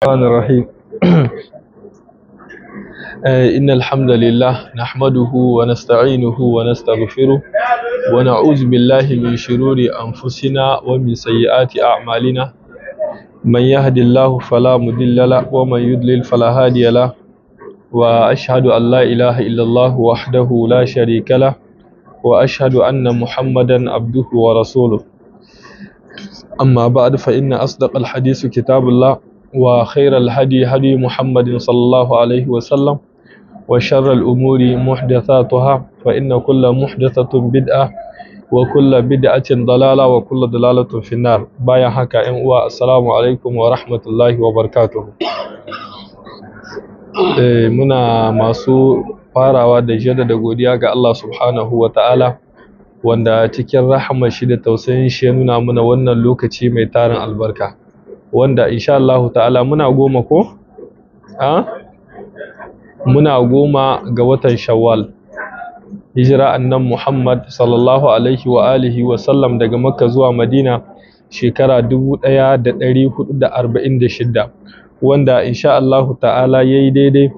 الرحمن الرحيم. إن الحمد لله نحمده ونستعينه ونستغفره ونعوذ بالله من شرور أنفسنا ومن سيئات أعمالنا. من يهد الله فلا مضل له ومن يضلل فلا هادي له، وأشهد أن لا إله إلا الله وحده لا شريك له، وأشهد أن محمدا عبده ورسوله. أما بعد، فإن أصدق الحديث كتاب الله، وخير الهدي هدي محمد صلى الله عليه وسلم، وشر الأمور محدثاتها، فإن كل محدثة بدعة وكل بدعة ضلالة وكل ضلالة في النار. بايا هكا إن السلام عليكم ورحمة الله وبركاته. Muna masu farawa da jaddada godiya ga Allah subhanahu wa ta'ala, wanda cikin rahama shi da tausayin shi ya nuna mana wannan lokaci mai tarin albarka, wanda insha Allah ta'ala muna 10 ko? A? Muna 10 ga watan Shawwal, hijira annan Muhammad sallallahu alaihi wa alihi wa sallam daga Makka zuwa Madina shekara 1446, wanda insha Allah ta'ala yayi daidai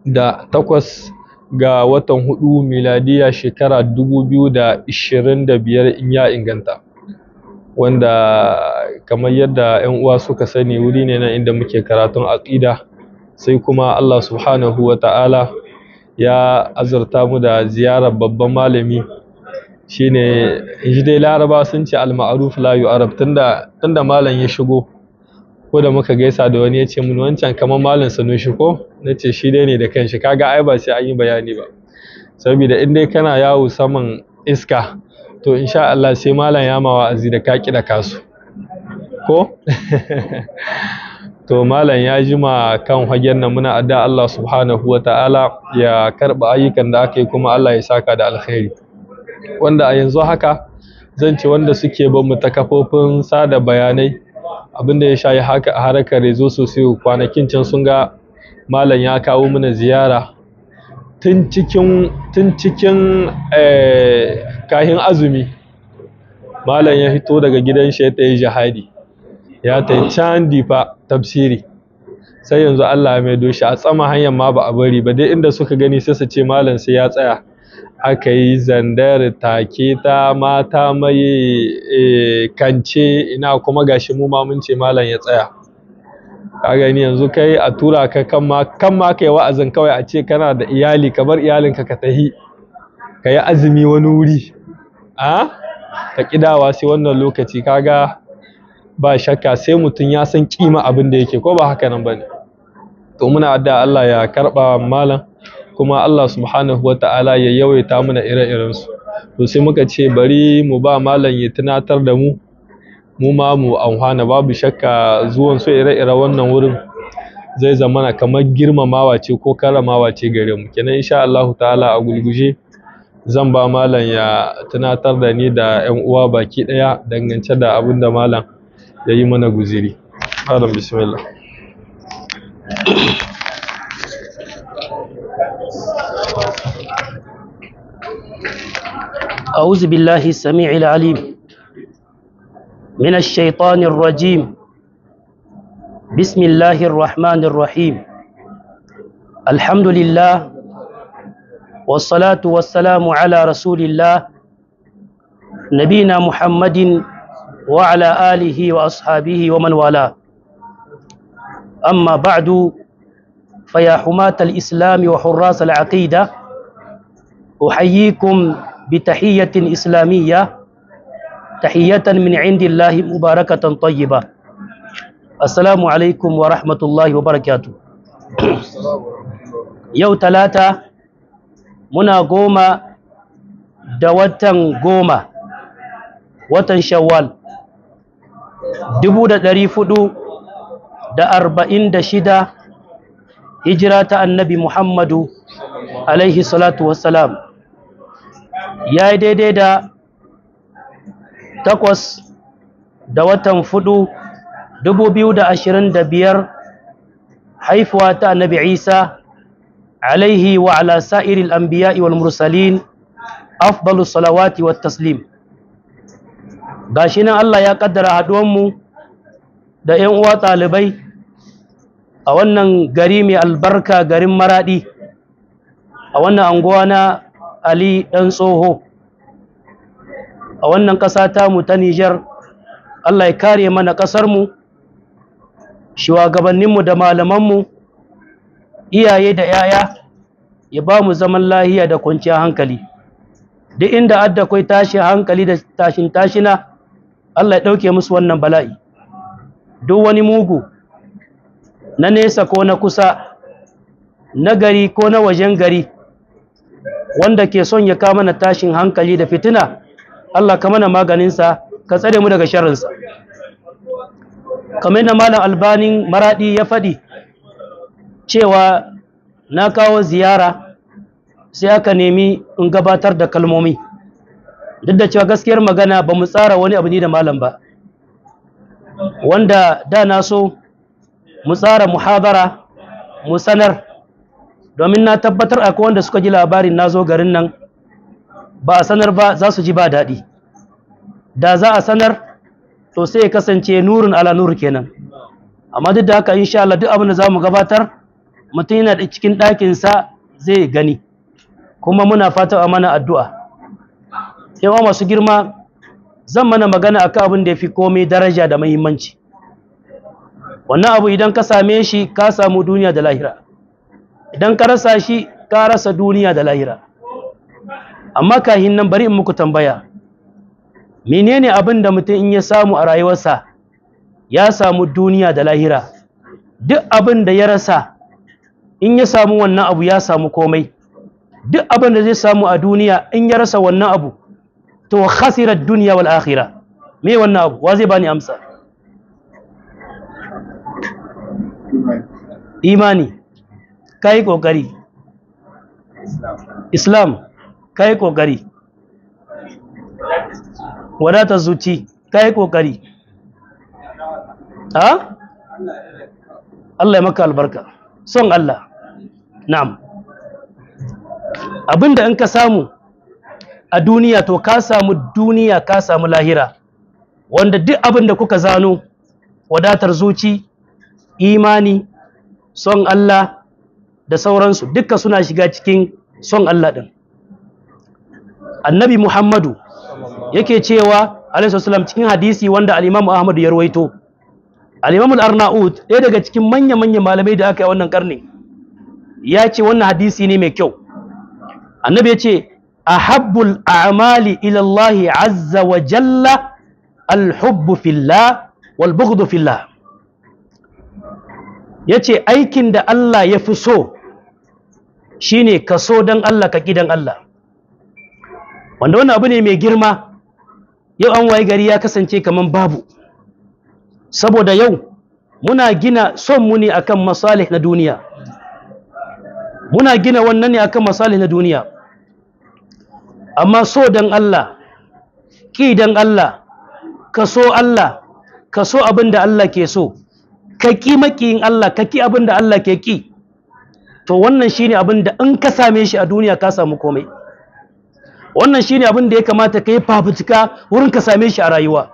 da 8 ga watan 4 miladiya shekara 2025 in ya inganta. Wanda kamar yadda 'yan uwa suka sani, wuri ne nan inda muke karatun aqida, sai kuma Allah subhanahu wa ta'ala ya azurta mu da ziyarar babban malami. Shine inji dai Laraba sun ce al-ma'ruf la yu'arab. Tunda malam ya shigo, ko da muka gaisa da wani ya ce mun wancan kamar malam Sanusi ko, nace shi dai ne da kanshi. Kaga ai ba sai an yi bayani ba, saboda in dai kana yawo saman iska to insha Allah sai malam ya ma wa'azi da ka da kasu ko. To malam ya jima kan hagen nan, muna adda Allah subhanahu wa ta'ala ya karba ayyukan da aka yi, kuma Allah ya saka da alkhairi. Wanda a yanzu haka zan ce wanda suke bin mu ta kafofin sada bayanai, abinda ya shayi haka harkar rezo sosai, kwanakin can sun ga malam ya kawo mana ziyara tun cikin kahin azumi. Malam ya fito daga gidan shi ya tayi jihadi, ya tayi can Difa tafsiri, sai yanzu Allah ya maido shi. A tsama hanyar ma ba a bari ba, dai inda suka gani sai su ce malam sai ya tsaya. Aka yi zandar take ta mata mai kance ina, kuma gashi mu ma mun ce malam ya tsaya. Ka gani yanzu kai a tura ka kan ma kai wa'azin kawai, a ce kana da iyali, ka bar iyalinka ka tahi ka yi azumi wani wuri, a ka kidawa sai wannan lokaci. Kaga ba shakka sai mutum ya san kima abin da yake, ko ba haka nan bane? To muna adda Allah ya karba malam, kuma Allah subhanahu wata'ala ya yawaita mana ire-iren su. To sai muka ce bari mu ba malam ya tunatar da mu, mu ma mu amfana. Babu shakka zuwan su ire-ire wannan wurin zai zamana kamar girmamawa ce ko karamawa ce gare mu. Kenan insha Allah ta'ala a gulguje zan ba malam ya tunatar da ni da ƴan uwa baki ɗaya dangance da abin da malam ya yi mana guziri. Malam bismillah. أعوذ بالله السميع العليم من الشيطان الرجيم. بسم الله الرحمن الرحيم. الحمد لله والصلاة والسلام على رسول الله نبينا محمد وعلى آله وأصحابه ومن والاه. أما بعد، فيا حماة الإسلام وحراس العقيدة، أحييكم بتحية إسلامية، تحية من عند الله مباركة طيبة. السلام عليكم ورحمة الله وبركاته. يو 3 منا 10 da watan 10 watan Shawwal 1446 hijira ta Annabi Muhammadu alaihi salatu wassalam, ya yi daidai da 8 da watan 4 2025 haifuwa ta Annabi Isa alaihi wa ala sa'iril anbiya'i wal mursalin afdalus salawati wat taslim. Gashi nan Allah ya kaddara haduwan mu da ƴan uwa ɗalibai A wannan gari mai albarka, garin Maradi, a wannan anguwa na Ali Dan Tsoho, a wannan ƙasa tamu ta Nijar. Allah ya kare mana ƙasarmu, shugabanninmu da malamanmu, iyaye da 'ya'ya, ya ba mu zaman lahiya da kwanciyar hankali. Duk inda adda kwai tashi hankali da tashin tashina, Allah ya ɗauke musu wannan bala'i. Duk wani mugu na nesa ko na kusa, na gari ko na wajen gari, wanda ke son ya kama na tashin hankali da fitina, Allah ka mana maganinsa, ka tsare mu daga sharrinsa. Kamar yadda Malam Albanin Maradi ya faɗi cewa na kawo ziyara, sai aka nemi in gabatar da kalmomi. Duk da cewa gaskiyar magana ba mu tsara wani abu ni da malam ba, wanda da na so mu tsara muhabara mu sanar, domin na tabbatar akwai wanda suka ji labarin na zo garin nan ba a sanar ba, za su ji ba daɗi. Da za a sanar, to sai ya kasance nurun ala nur kenan. Amma duk da haka, insha Allah, duk abin da za mu gabatar, mutum yana da cikin ɗakinsa zai gani. Kuma muna fata a mana addu'a. Yawa masu girma, zan mana magana akan abin da ya fi komai daraja da muhimmanci. Wannan abu idan ka same shi, ka samu duniya da lahira. Idan ka rasa shi, ka rasa duniya da lahira. Amma kahin nan, bari in muku tambaya: menene abin da mutum in ya samu a rayuwarsa ya samu duniya da lahira? Duk abin da ya rasa, in ya samu wannan abu ya samu komai. Duk abin da zai samu a duniya, in ya rasa wannan abu, to khasira dunya wal akhirah. Me wannan abu? Wa zai bani amsa? Imani, kai kokari. Islam, kai kokari. Wadatar zuci, kai kokari. Ha, Allah ya maka albarka. Son Allah, na'am. Abinda in ka samu a duniya, to ka samu duniya, ka samu lahira. Wanda duk abin da kuka zano, wadatar zuci, imani, son Allah da sauransu, duka suna shiga cikin son Allah din. Annabi Muhammadu yake cewa, alaihi wasallam, cikin hadisi wanda al-Imam Ahmad ya rawaito, al-Imam al-Arnaut, ɗaya daga cikin manya-manyan malamai da aka yi wannan karni, ya ce wannan hadisi ne mai kyau. Annabi ya ce: "Ahabbul a'mali ila Allah azza wa jalla al-hubbu fillah wal bughdu fillah." Yace aikin da Allah ya fi so shine ka so dan Allah, ka ƙi dan Allah. Wanda wannan abu ne mai girma, yau an waye gari ya kasance kaman babu, saboda yau muna gina son mu ne akan masalih na duniya. Muna gina wannan ne akan masalih na duniya. Amma so dan Allah, ƙi dan Allah, ka so Allah, ka so abin da Allah ke so, ka ƙi maƙiyin Allah, ka ƙi abin da Allah ke ƙi, to wannan shine abin da in ka same shi a duniya ka samu komai. Wannan shine abin da ya kamata ka yi fafutuka wurin ka same shi a rayuwa,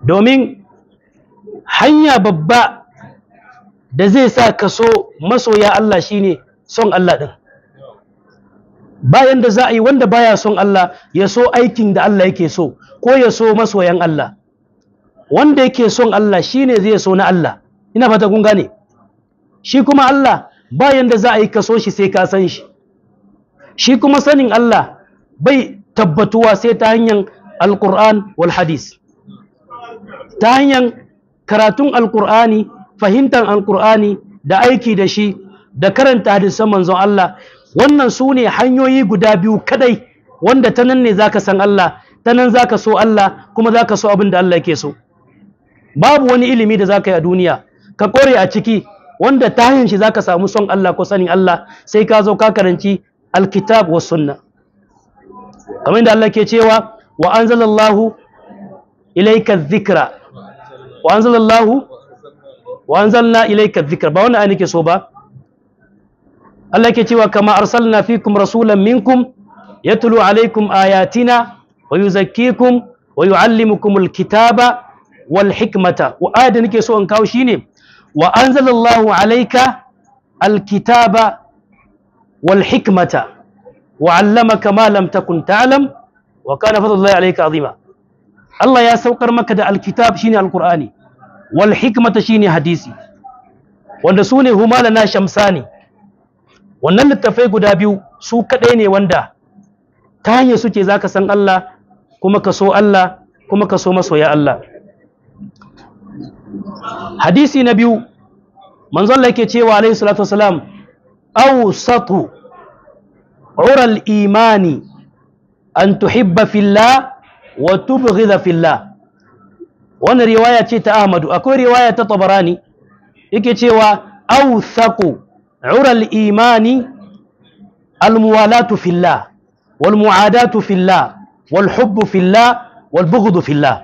domin hanya babba da zai sa ka so masoya Allah shine son Allah din. Bayan da za a yi wanda baya son Allah ya so aikin da Allah yake so, ko ya so masoyan Allah. Wanda yake son Allah shine zai so na Allah. Ina fata kun gane. Shi kuma Allah, bayan da za a yi ka so shi sai ka san shi. Shi kuma sanin Allah bai tabbatuwa sai ta hanyar Alƙur'an wal hadis, ta hanyar karatun Alƙur'ani, fahimtar Alƙur'ani da aiki da shi, da karanta hadisan manzon Allah. Wannan su ne hanyoyi guda biyu kadai wanda ta nan ne zaka san Allah, ta nan zaka so Allah, kuma zaka so abin da Allah yake so. Babu wani ilimi da zaka yi a duniya ka kore a ciki wanda ta hanyar shi zaka samu son Allah ko sanin Allah, sai ka zo ka karanci alkitab wa sunna. Kamar yadda Allah ke cewa: "Wa anzalallahu ilayka dhikra, wa anzalallahu, wa anzalna ilayka dhikra." Ba wannan ayi nake so ba. Allah ke cewa: "Kama arsalna fikum rasulan minkum yatlu alaykum ayatina wa yuzakkikum wa yuallimukum alkitaba wal hikmata." Wa ayat da nake so in kawo shine Wa anzalallahu alayka alkitaba wal hikmata wa 'allamaka ma lam takun ta'lam wa kana fadlullahi alayka azima. Allah ya saukar maka da alkitab shine alqur'ani, wal hikmata shine hadisi, wanda sune huma lana shamsani. Wannan littafai guda biyu su kadai ne wanda ta hanyar suke zaka san Allah kuma ka so Allah kuma ka so masoya Allah. Hadisi na biyu, manzo Allah yake cewa alayhi salatu wasalam, awsatu ural imani an tuhibba fillah wa tubghidha fillah. Wannan riwaya ce ta Ahmadu. Akwai riwaya ta Tabarani yake cewa awthaqu ural imani almuwalatu fillah wal muadatu fillah wal hubbu fillah wal bughdu fillah.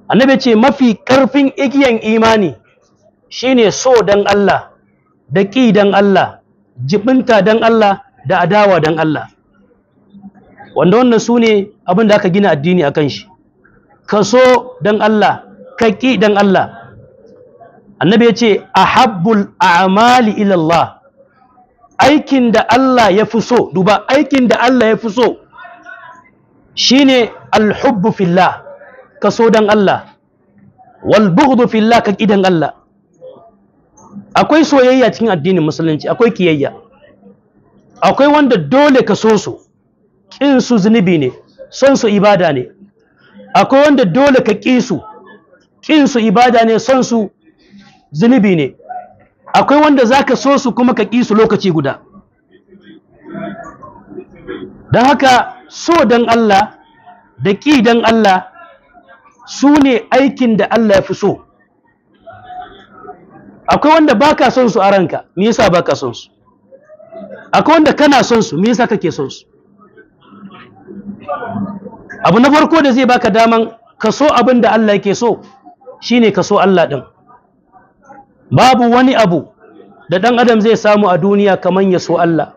Annabi ce mafi karfin igiyan imani shine so dan Allah da ƙi dan Allah, jibinta dan Allah da adawa dan Allah. Wanda wannan su ne abin da aka gina addini a kan shi. Ka so dan Allah, ka ƙi dan Allah. Annabi ya ce ahabbul a'mali ila Allah, aikin da Allah ya fi so, duba aikin da Allah ya fi so shine alhubbu fillah, ka so dan Allah, wal bughdu fillah, ka ƙi dan Allah. Akwai soyayya cikin addinin musulunci, akwai kiyayya. Akwai wanda dole ka so su, ƙin su zunubi ne, son su ibada ne. Akwai wanda dole ka ƙi su, ƙin su ibada ne, son su zunubi ne. Akwai wanda zaka so su kuma ka ƙi su lokaci guda. Don haka so don Allah da ƙi don Allah su ne aikin da Allah ya fi so. Akwai wanda baka son su a ranka, me yasa baka son su? Akwai wanda kana son su, me yasa kake son su? Abu na farko da zai baka daman ka so abin da Allah yake so shine ka so Allah din. Babu wani abu da dan adam zai samu a duniya kaman ya so Allah.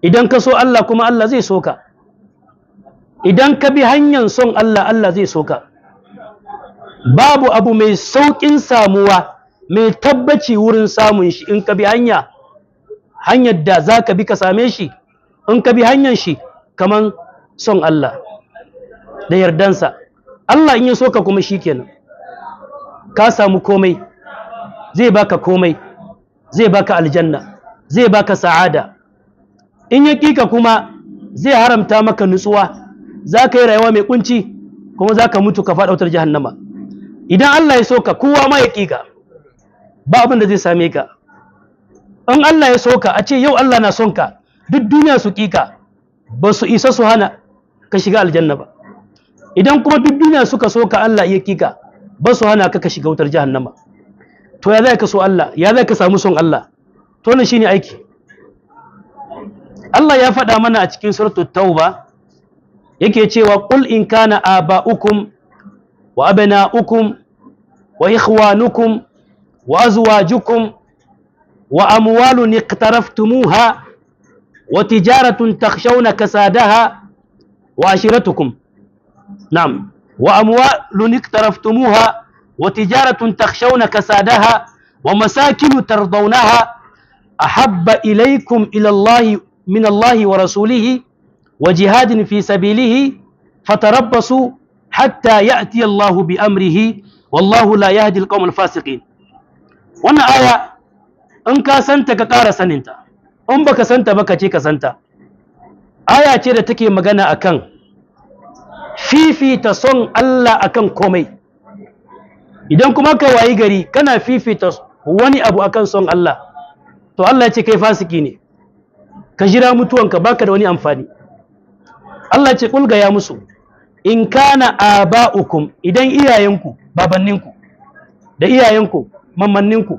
Idan ka so Allah kuma Allah zai so ka. Idan ka bi hanyar son Allah, Allah zai so ka. Babu abu mai saukin samuwa, mai tabbaci wurin samun shi in ka bi hanya, hanyar da za ka bi ka same shi, in ka bi hanyar shi kaman son Allah da yardansa. Allah in ya so ka kuma shikenan, ka samu komai, zai baka komai, zai baka aljanna, zai baka sa'ada. In ya kika kuma zai haramta maka nutsuwa, za ka yi rayuwa mai kunci kuma za ka mutu ka faɗa wutar jahannama. Idan Allah ya so ka, kowa ma ya kika, ba abin da zai same ka. In Allah ya so ka, a ce yau Allah na son ka, duk duniya su kika, ba su isa su hana ka shiga aljanna ba. Idan kuma duk duniya suka so ka, Allah ya kika, ba su hana ka ka shiga wutar jahannama. To ya zai ka so Allah, ya zai ka samu son Allah? To wannan shine aiki. Allah ya faɗa mana a cikin suratul Tauba yake cewa qul in kana aba'ukum wa abna'ukum wa ikhwanukum wa azwajukum wa amwalun iqtaraftumuha wa tijaratun takhshawna kasadaha wa ashiratukum. Na'am, wa amwalun iqtaraftumuha wa tijaratun takhshawna kasadaha wa masakin tardawnaha ahabba ilaykum ila Allah min Allah wa rasulihi wa jihadin fi sabilihi fatarabbasu hatta ya'ti Allah bi amrihi wallahu la yahdi al-qawm al-fasiqin. Wannan aya in ka santa ka ƙara saninta, in baka santa ba ka ce ka santa. Aya ce da take magana akan fifita son Allah akan komai. Idan kuma ka wayi gari kana fifita wani abu akan son Allah, to Allah ya ce kai fasiki ne, ka jira mutuwanka, baka da wani amfani. Allah ce kulga ya musu, in kana aba'ukum, idan iyayenku, babanninku da iyayenku, mamanninku,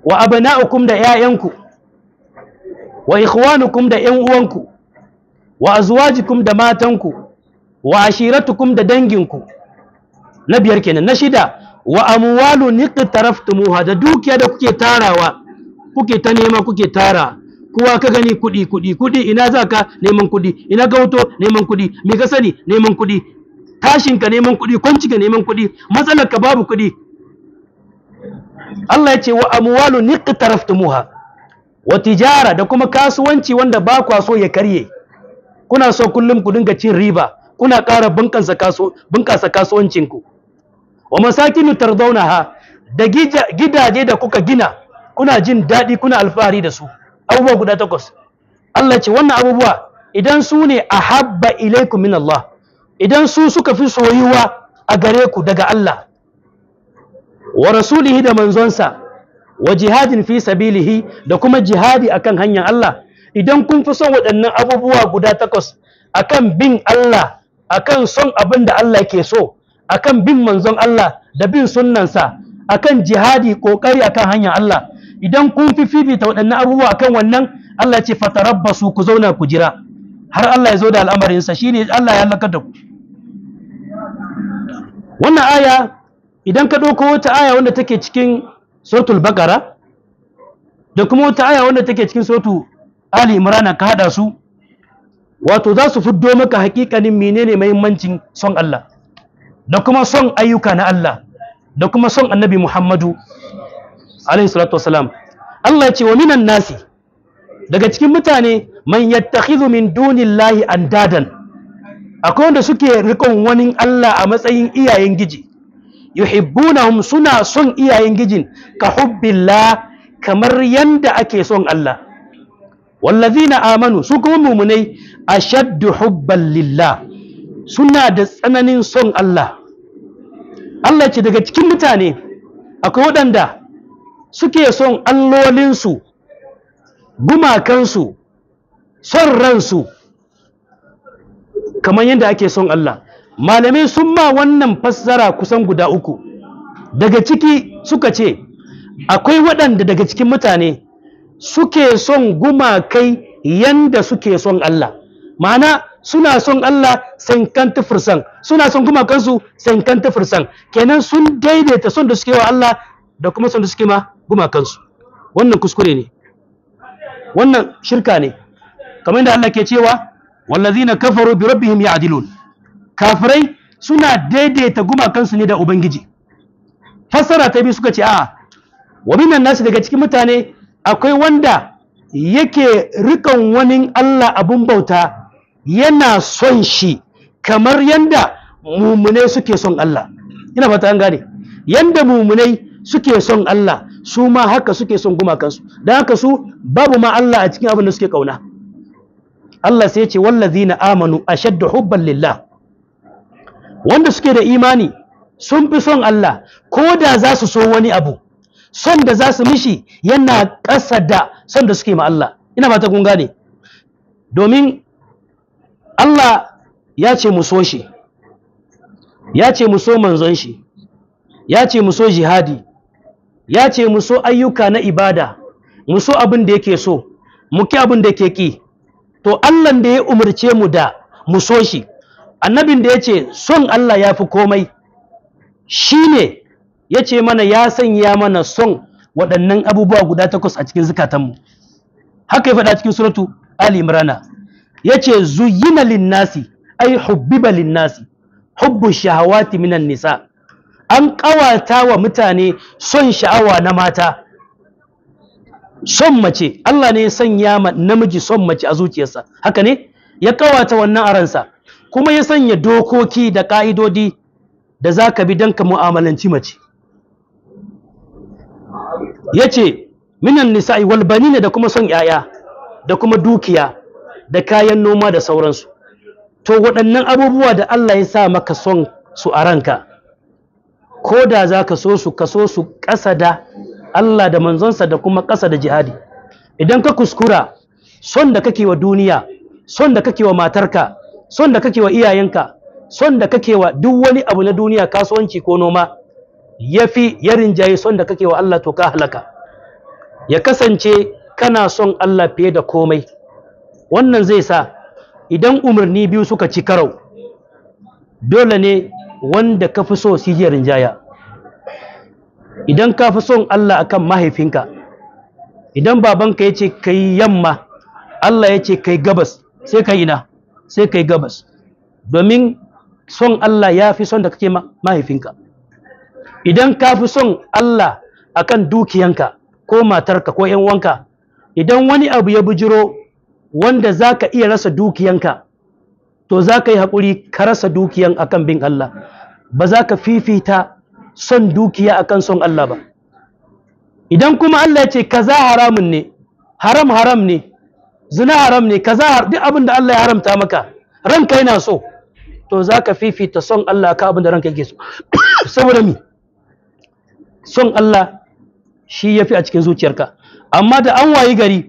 wa abna'ukum da 'ya'yanku, wa ikhwanukum da 'yan uwanku, wa azwajikum da matanku, wa ashiratukum da danginku. Na biyar kenan. Na shida, wa amwalun iqtaraftumuha, da dukiya da kuke tarawa, kuke ta nema, kuke tara. Kowa ka gani kuɗi, kuɗi, kuɗi, ina za ka neman kuɗi, ina ka wuto neman kuɗi, me ka sani neman kuɗi, tashinka neman kuɗi, kwancinka neman kuɗi, matsalarka babu kuɗi. Allah ya ce wa amwalu niqtaraftumuha wa tijara, da kuma kasuwanci wanda ba kwa so ya karye, kuna so kullum ku dinga cin riba, kuna ƙara bunƙasa kasuwancinku. Wa masakinu tardawnaha, da gidaje da kuka gina kuna jin daɗi kuna alfahari da su. Abubuwa guda 8. Allah ce wannan abubuwa idan su ne ahabba ilaikum min Allah, idan su suka fi soyuwa a gare ku daga Allah wa rasulihi da manzonsa, wa jihadin fi sabilihi, da kuma jihadi akan hanyar Allah, idan kun fi son waɗannan abubuwa guda 8 akan bin Allah, akan son abin da Allah ke so, akan bin manzon Allah da bin sunnansa, akan jihadi kokari akan hanyar Allah, idan kun fi fifita waɗannan abubuwa akan wannan, Allah ce fatarabbasu, ku zauna ku jira har Allah ya zo da al'amarinsa, shine Allah ya halakar da ku. Wannan aya idan ka ɗauko wata aya wanda take cikin suratul Baqara da kuma wata aya wanda take cikin suratul Ali Imran ka hada su, wato za su fiddo maka hakikanin menene muhimmancin son Allah da kuma son ayyuka na Allah da kuma son Annabi Muhammadu alayhi salatu wasalam. Allah ya ce wa minan nasi, daga cikin mutane, man yattakhidhu min dunillahi andadan, akwai wanda suke rikon wani Allah a matsayin iyayen giji, yuhibbunahum, suna son iyayen gijin, ka hubbillah, kamar yanda ake son Allah. Wallazina amanu, su kuma mumunai, ashaddu hubban lillah, suna da tsananin son Allah. Allah ce daga cikin mutane akwai waɗanda suke son allolinsu, gumakansu, son ransu kamar yadda ake son Allah. Malamai sun ma wannan fassara kusan guda 3. Daga ciki suka ce akwai waɗanda daga cikin mutane suke son gumakai yanda suke son Allah, ma'ana suna son Allah 50%, suna son gumakansu 50%, kenan sun daidaita son da suke wa Allah da kuma son da suke ma gumakansu. Wannan kuskure ne, wannan shirka ne, kamar yadda Allah ke cewa wallazina kafaru bi rabbihim ya'dilun, kafirai suna daidaita gumakansu ne da Ubangiji. Fassara ta biyu suka ce a'a, wa minan nasu, daga cikin mutane akwai wanda yake rikan wani Allah abun bauta, yana son shi kamar yanda mumunai suke son Allah. Ina fata an gane, yanda mumunai suke son Allah su ma haka suke son gumakansu, don haka su babu ma Allah a cikin abin da suke kauna. Allah sai ya ce wallazina amanu ashaddu hubban lillah, wanda suke da imani sun fi son Allah, ko da za su so wani abu, son da za su mishi yana ƙasa da son da suke ma Allah. Ina ba ta kun gane, domin Allah ya ce mu so shi, ya ce mu so manzon shi, ya ce mu so jihadi, ya ce mu so ayyuka na ibada, mu so abin da yake so, mu ki abin da yake ki. To Allah da ya umarce mu da mu so shi, annabin da ya ce son Allah ya fi komai, shi ne ya ce mana ya sanya mana son waɗannan abubuwa guda 8 a cikin zukatanmu. Haka ya faɗa cikin suratu Ali Imrana, ya ce zuyyina linnasi ai hubbiba linnasi hubbu shahawati minan nisa, an ƙawata wa mutane son sha'awa na mata, son mace. Allah ne ya sanya ma namiji son mace a zuciyarsa, haka ne ya ƙawata wannan a ransa, kuma ya sanya dokoki da ƙa'idodi da za ka bi don ka mu'amalanci mace. Ya ce minan nisa'i wal banina, da kuma son 'ya'ya da kuma dukiya da kayan noma da sauransu. To waɗannan abubuwa da Allah ya sa maka son su a ranka, ko da za ka so su, ka so su ƙasa da Allah da manzonsa da kuma ƙasa da jihadi. Idan ka kuskura, son da kake wa duniya, son da kake wa matarka, son da kake wa iyayenka, son da kake wa duk wani abu na duniya, kasuwanci ko noma, yafi ya rinjaye son da kake wa Allah, to ka halaka. Ya kasance kana son Allah fiye da komai. Wannan zai sa idan umarni biyu suka ci karau, dole ne wanda ka fi so shi ya rinjaya. Idan ka fi son Allah akan mahaifinka, idan babanka ya ce kai yamma, Allah ya ce kai gabas, sai kai ina? Sai kai gabas. Domin son Allah ya fi son da kake mahaifinka. Idan ka fi son Allah akan dukiyanka ko matarka ko ƴan uwanka, idan wani abu ya bujiro wanda zaka iya rasa dukiyanka, to zaka yi haƙuri ka rasa dukiyan akan bin Allah. Ba za ka fifita son dukiya akan son Allah ba. Idan kuma Allah ya ce kaza haramun ne, haram haram ne, zina haram ne, kaza, duk abin da Allah ya haramta maka ranka yana so, to za ka fifita son Allah ka abin da ranka yake so. Saboda mi? Son Allah shi ya fi a cikin zuciyarka. Amma da an wayi gari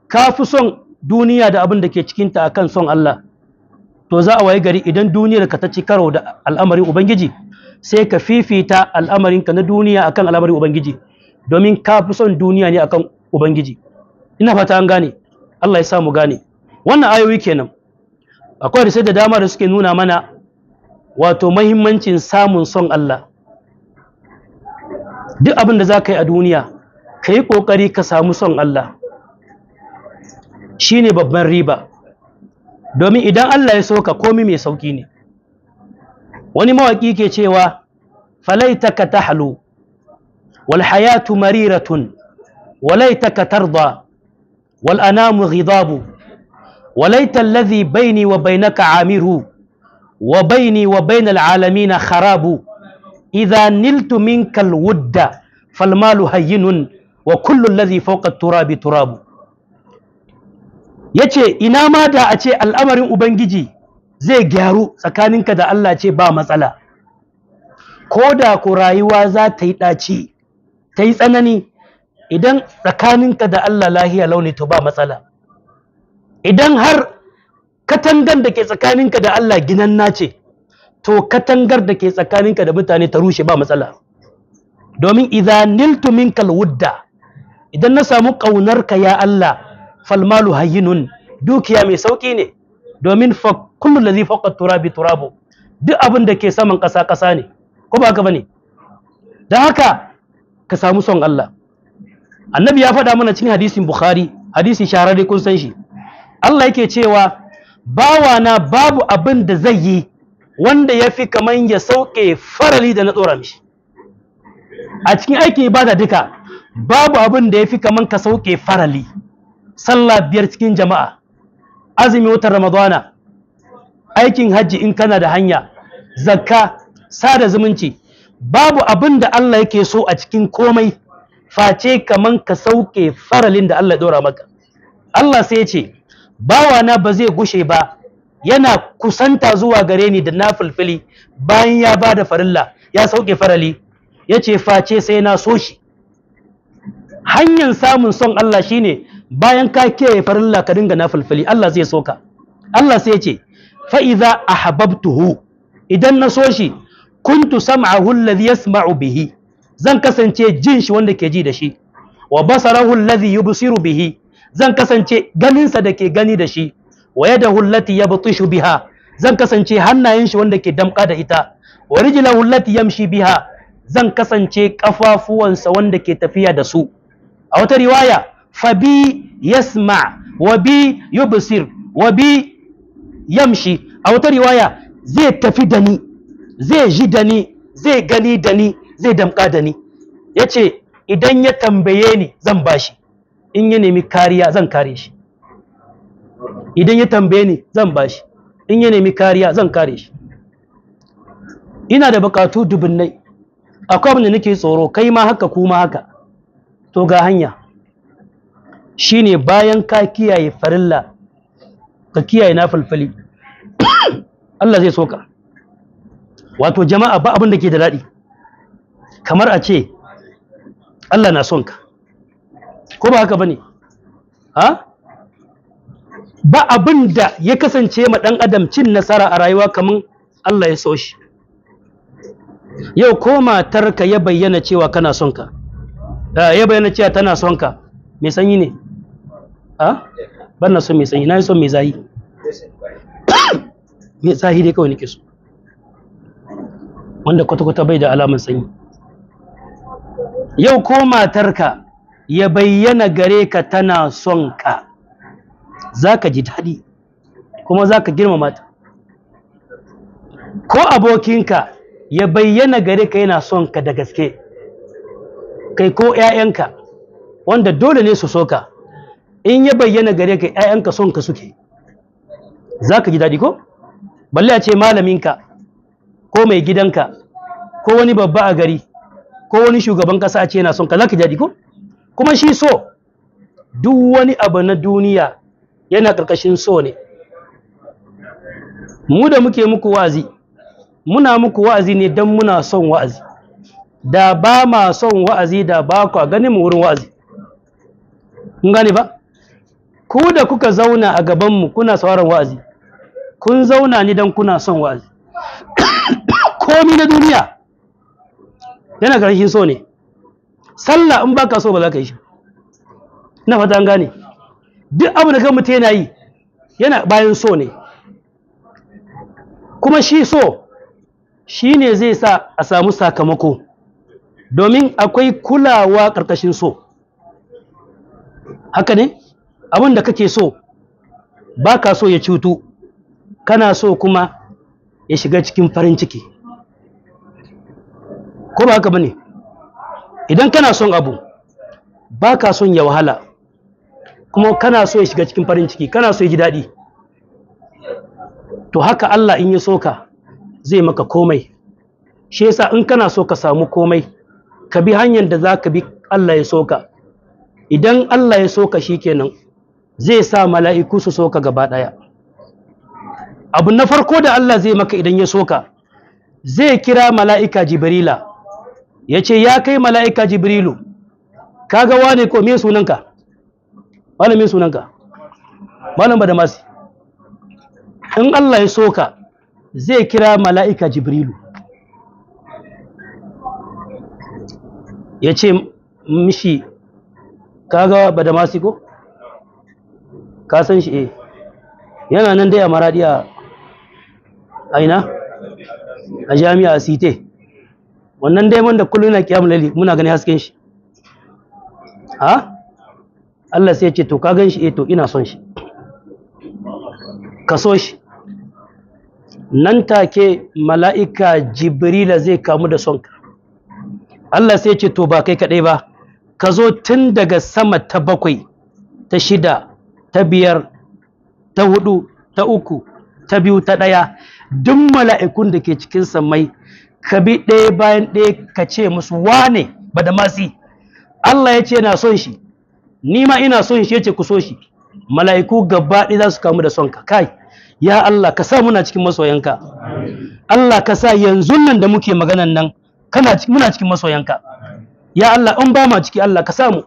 ka fi son duniya da abin da ke cikinta akan son Allah, to za a wayi gari idan duniyar ka ta ci karo da al'amarin Ubangiji, sai ka fifita al'amarinka na duniya akan al'amarin Ubangiji, domin ka fi son duniya ne akan Ubangiji. Ina fata an gane. Allah ya sa mu gane. Wannan ayoyi kenan. Akwai hadisai da dama da suke nuna mana wato mahimmancin samun son Allah. Duk abin da za ka yi a duniya, ka yi ƙoƙari ka samu son Allah, shi ne babban riba. Domin idan Allah ya so ka, komi mai sauƙi ne. Wani mawaƙi ke cewa, falaitaka tahlu wal hayatu mariratun, walaitaka tarda wal anamu ghidabu, walaita alladhi baini wa bainaka amiru, wa baini wa bainal alamina kharabu, idha niltu minka alwudda falmalu hayyinun, wa kullu alladhi fawqa turabi turabu. Yace ina ma da a ce al'amarin Ubangiji zai gyaru tsakaninka da Allah, ce ba matsala, ko da ku rayuwa za ta yi ɗaci ta yi tsanani, idan tsakaninka da Allah lahiya launi, to ba matsala. Idan har katangar da ke tsakaninka da Allah ginanna ce, to katangar da ke tsakaninka da mutane ta rushe, ba matsala. Domin idza niltu minkal wudda, idan na samu ƙaunarka ya Allah, falmalu hayyinun, dukiya mai sauki ne. Domin fa kullu ladhi fawqa turabi turabu, duk abin da ke saman ƙasa ƙasa ne, ko ba haka bane? Dan haka ka samu son Allah. Annabi ya faɗa mana cikin hadisin Bukhari, hadisi shahararre kun san shi. Allah yake cewa, bawana babu abin da zai yi wanda ya fi kaman ya sauke farali da na tsora mishi. A cikin aikin ibada duka, babu abin da ya fi kaman ka sauke farali. Sallah 5 cikin jama'a, azumi watan Ramadana, aikin hajji in kana da hanya, zakka, sada zumunci. Babu abin da Allah yake so a cikin komai face kaman ka sauke faralin da Allah ya dora maka. Allah sai ya ce, bawana ba zai gushe ba yana kusanta zuwa gare ni da nafilfili bayan ya bada farilla, ya sauke farali, yace face sai na so shi. Hanyar samun son Allah shine bayan ka kiyaye farilla ka dinga nafilfili, Allah zai so ka. Allah sai ya ce, fa idza ahbabtuhu, idan na so shi, kuntu sam'ahu alladhi yasma'u bihi, zan kasance jin shi wanda ke ji da shi, wa basarahu alladhi yubsiru bihi, zan kasance ganinsa da ke gani da shi, wa yadahu allati yabtishu biha, zan kasance hannayen shi wanda ke damka da ita, wa rijlahu allati yamshi biha, zan kasance kafafuwansa wanda ke tafiya da su. A wata riwaya, fa bi yasma wa bi yubsir wa bi yamshi. A wata riwaya, zai tafi da ni, zai ji da ni, zai gani da ni, zai damka da ni. Yace idan ya tambaye ni zan bashi, in ya nemi kariya zan kare shi. Idan ya tambaye ni zan bashi, in ya nemi kariya zan kare shi. Ina da bukatu dubunnai, akwai abin da nake tsoro, kai ma haka, kuma haka. To ga hanya, shine bayan ka kiyaye farilla ka kiyaye nafilfili, Allah zai soka. Wato jama'a, ba abin da ke da daɗi kamar a ce Allah na son ka, ko ba haka bane? Ha, ba abin da ya kasance ma ɗan adam cin nasara a rayuwa kamar Allah ya so shi. Yau ko matarka ya bayyana cewa kana son ka, ya bayyana cewa tana son ka, mai sanyi ne? Ha, ban na son mai sanyi, na yi son mai zahi. Mai zahi dai kawai nake so, wanda kwata-kwata bai da alaman sanyi. Yau ko matarka ya bayyana gare ka tana son ka, za ka ji daɗi kuma za ka girmama ta. Ko abokinka ya bayyana gare ka yana son ka da gaske, Kai ko 'ya'yanka wanda dole ne su soka, in ya bayyana gare ka 'ya'yanka son ka suke, za ka ji daɗi ko? Balle a ce malaminka ko mai gidanka ko wani babba a gari ko wani shugaban ƙasa a ce yana son ka, za ka ji daɗi ko? Kuma shi so, duk wani abu na duniya yana ƙarƙashin so ne. Mu da muke muku wa'azi, muna muku wa'azi ne don muna son wa'azi. Da ba ma son wa'azi da ba ku ganin mu wurin wa'azi. Kun gane ba? Ku da kuka zauna a gabanmu kuna sauraron wa'azi, kun zauna ne don kuna son wa'azi. Komi na duniya yana ƙarshen so ne. Sallah in baka so ba za ka yi shi. Ina fata an gane. Duk abu da kan mutum yana yi yana bayan so ne. Kuma shi so shi ne zai sa a samu sakamako, domin akwai kulawa ƙarƙashin so. Haka ne? Abin da kake so ba ka so ya cutu, kana so kuma ya shiga cikin farin ciki. Ko ba haka ba ne? Idan kana son abu ba ka son ya wahala, kuma kana so ya shiga cikin farin ciki, kana so ya ji daɗi. To haka Allah in ya so ka zai maka komai. Shi yasa in kana so ka samu komai, ka bi hanyar da za ka bi Allah ya so ka. Idan Allah ya so ka shikenan, zai sa mala'iku su so ka gaba ɗaya. Abu na farko da Allah zai maka idan ya so ka, zai kira mala'ika Jibrila, ya ce ya kai mala'ika Jibrilu, kaga wane ko me sunanka? Malam me sunanka? Malam Badamasi. In Allah ya so ka, zai kira mala'ika Jibrilu, ya ce mishi, kaga Badamasi ko? Ka san shi? Eh, yana nan dai a Maradi a aina? A jami'a a Site. Wannan dai wanda kullum yana kiyamul laili muna ganin hasken shi. Ha? Allah sai ya ce to ka gan shi? Eh, to ina son shi. Ka so shi. Nan take mala'ika Jibrila zai kamu da sonka. Allah sai ya ce to ba kai kaɗai ba, ka zo tun daga sama ta 7, ta 6, ta 5, ta 4, ta 3, ta 2, ta 1, duk mala'ikun da ke cikin samai, ka bi ɗaya bayan ɗaya ka ce musu wane Badamasi, Allah ya ce yana son shi, ni ma ina son shi, ya ce ku so shi. Mala'iku gaba ɗaya za su kamu da sonka. Kai, ya Allah ka sa muna cikin masoyanka. Allah ka sa yanzu nan da muke maganan nan kana muna cikin masoyanka. Ya Allah in ba ma ciki Allah ka sa mu.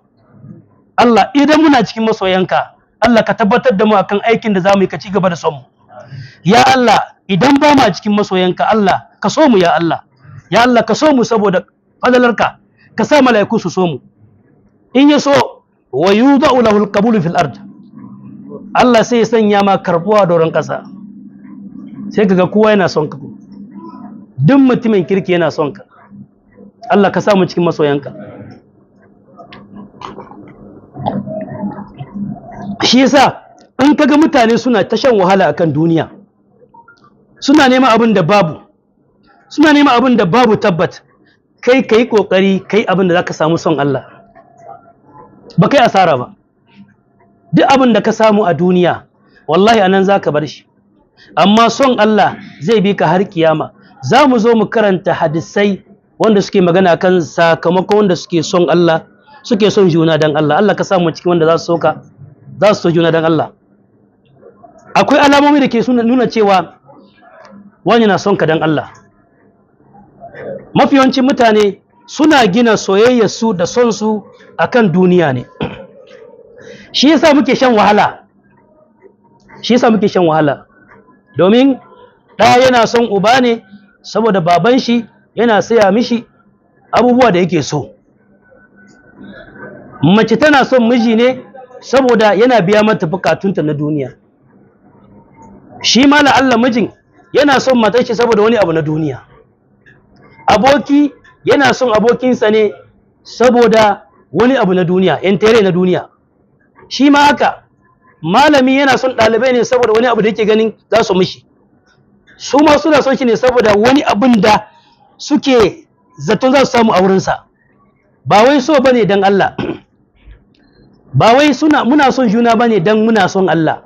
Allah idan muna cikin masoyanka, Allah ka tabbatar da mu akan aikin da zamu yi, ka ci gaba da son mu. Ya Allah idan ba ma cikin masoyanka, Allah ka so mu. Ya Allah, ya Allah ka so mu saboda fadalarka, ka sa mala'iku su so mu. In ya so wa yudau lahu alqabulu fil ard, Allah sai ya sanya ma karbuwa doron ƙasa. Sai kaga kowa yana son ka, duk mutumin kirki yana son ka. Allah ka sa mu cikin masoyanka. Shi yasa in kaga mutane suna ta shan wahala akan duniya, suna neman abin da babu, suna neman abin da babu tabbat, kai kai kokari kai abin da zaka samu son Allah, ba kai asara ba. Duk abin da ka samu a duniya wallahi anan zaka bar shi, amma son Allah zai bi ka har kiyama. Za mu zo mu karanta hadisai wanda suke magana kan sakamakon wanda suke son Allah, suke son juna dan Allah. Allah ka samu cikin wanda za su soka, za su so juna dan Allah. Akwai alamomi da ke nuna cewa wani na son ka dan Allah. Mafi yawancin mutane suna gina soyayyar su da son su akan duniya ne. Shi yasa muke shan wahala. Shi yasa muke shan wahala. Domin ɗa yana son uba ne saboda baban shi yana saya mishi abubuwa da yake so. Mace tana son miji ne saboda yana biya mata bukatunta na duniya. Shi ma la'alla mijin yana son matar shi saboda wani abu na duniya. Aboki yana son abokinsa ne saboda wani abu na duniya, yan tere na duniya. Shi ma haka malami yana son ɗalibai ne saboda wani abu da yake ganin za su mishi. Su ma suna son shi ne saboda wani abin da suke zaton za su samu a wurinsa. Ba wai so bane dan Allah, ba wai suna muna son juna bane dan muna son Allah.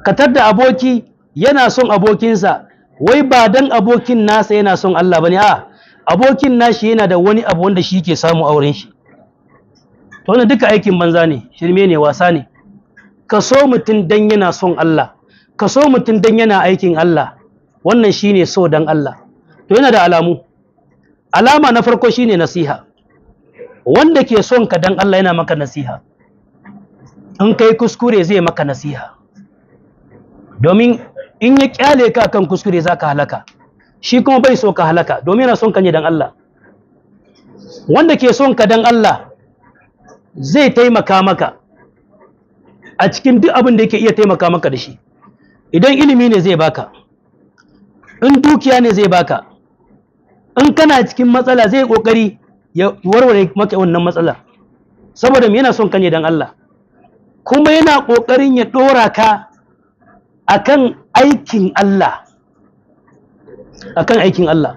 Ka tadda aboki yana son abokinsa, wai ba dan abokin nasa yana son Allah bane, a abokin nashi yana da wani abu wanda shi ke samu auren shi. To wannan duka aikin banza ne, shirme ne, wasa ne. Ka so mutum dan yana son Allah, ka so mutum dan yana aikin Allah, wannan shine so dan Allah. To yana da alamu. Alama na farko shine nasiha. Wanda ke son ka dan Allah yana maka nasiha. In kai kuskure zai maka nasiha, domin in ya kyale ka kan kuskure zaka halaka, shi kuma bai so ka halaka, domin yana son ka ne dan Allah. Wanda ke son ka dan Allah zai taimaka maka a cikin duk abin da yake iya taimaka maka da shi. Idan ilimi ne zai baka, in dukiya ne zai baka, in kana cikin matsala zai kokari ya warware maka wannan matsala, saboda yana son ka ne dan Allah. Kuma yana kokarin ya dora ka akan aikin Allah, akan aikin Allah,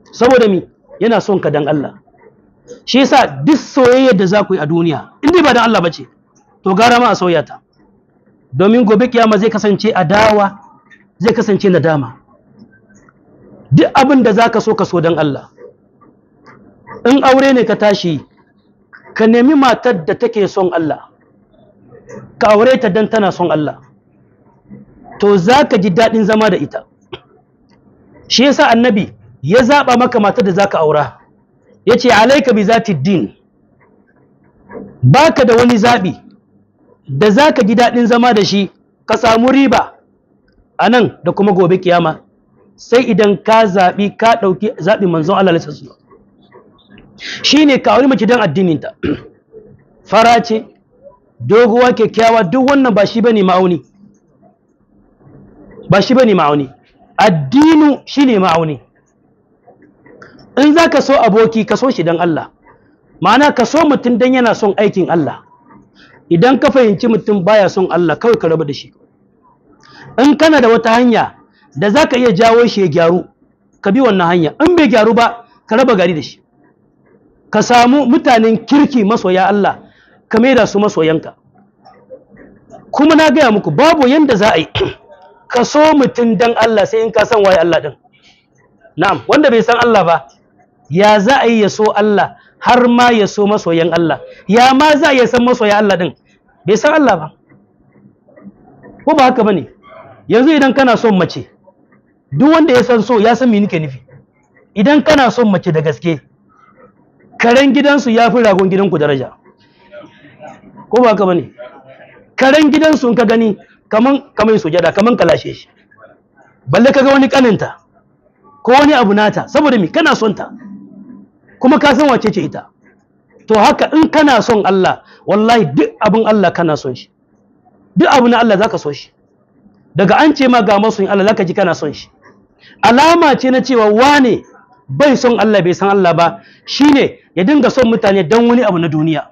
saboda mi yana son ka dan Allah. Shi yasa duk soyayyar da za ku yi a duniya, in dai ba dan Allah bace, to gara ma a soyayya ta, domin gobe kiyama zai kasance adawa, zai kasance nadama. Duk abin da zaka so ka so dan Allah. In aure ne ka tashi, ka nemi matar da take son Allah, ka aure ta dan tana son Allah, to zaka ji daɗin zama da ita. Shi yasa annabi ya zaba maka matar da zaka aura, yace alayka bi zati din. Baka da wani zabi da zaka ji daɗin zama da shi, ka samu riba anan da kuma gobe kiyama, sai idan ka zabi, ka dauki zabi manzon Allah alaihi wasallam. Shine ka auri mace dan addininta, fara ce, doguwa, kyakkyawa, duk wannan ba shi bane ma'auni, ba shi bane ma'auni. Addinu shine ma'auni. In zaka so aboki, ka so shi dan Allah, ma'ana ka so mutum dan yana son aikin Allah. Idan ka fahimci mutum baya son Allah, kawai ka rabu da shi. In kana da wata hanya da zaka iya jawo shi ya gyaru, ka bi wannan hanya. In bai gyaru ba, ka raba gari da shi. Ka samu mutanen kirki masoya Allah, ka maida su masoyanka. Kuma na gaya muku, babu yanda za a yi ka so mutum dan Allah sai in ka san waye Allah din. Na'am, wanda bai san Allah ba, ya za a yi ya so Allah har ma ya so masoyan Allah? Ya ma za a iya san masoyan Allah din? Bai san Allah ba. Ko ba haka bane? Yanzu idan kana son mace, duk wanda ya san so ya san me nake nufi. Idan kana son mace da gaske, karen gidansu ya fi ragon gidanku daraja. Ko ba haka bane? Karen gidansu in ka gani kaman kamar sujada, kaman ka lashe shi, balle kaga wani kaninta ko wani abu nata, saboda me? Kana son ta, kuma ka san wace ce ita. To haka in kana son Allah, wallahi duk abin Allah kana son shi, duk abu na Allah zaka so shi. Daga an ce ma ga masoyin Allah, zaka ji kana son shi. Alama ce na cewa wane bai son Allah, bai san Allah ba, shine ya dinga son mutane don wani abu na duniya.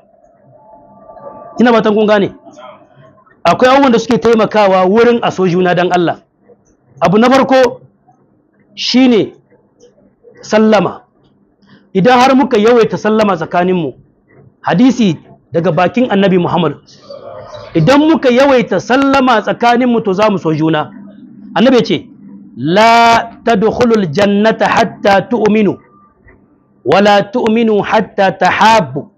Ina fatan kun gane. Akwai abubuwan da suke taimakawa wurin a so juna don Allah. Abu na farko shine sallama. Idan har muka yawaita sallama tsakaninmu, hadisi daga bakin annabi Muhammad, idan muka yawaita sallama tsakaninmu to za mu so juna. Annabi ya ce la tadkhulul jannata hatta tu'minu wala tu'minu hatta tahabbu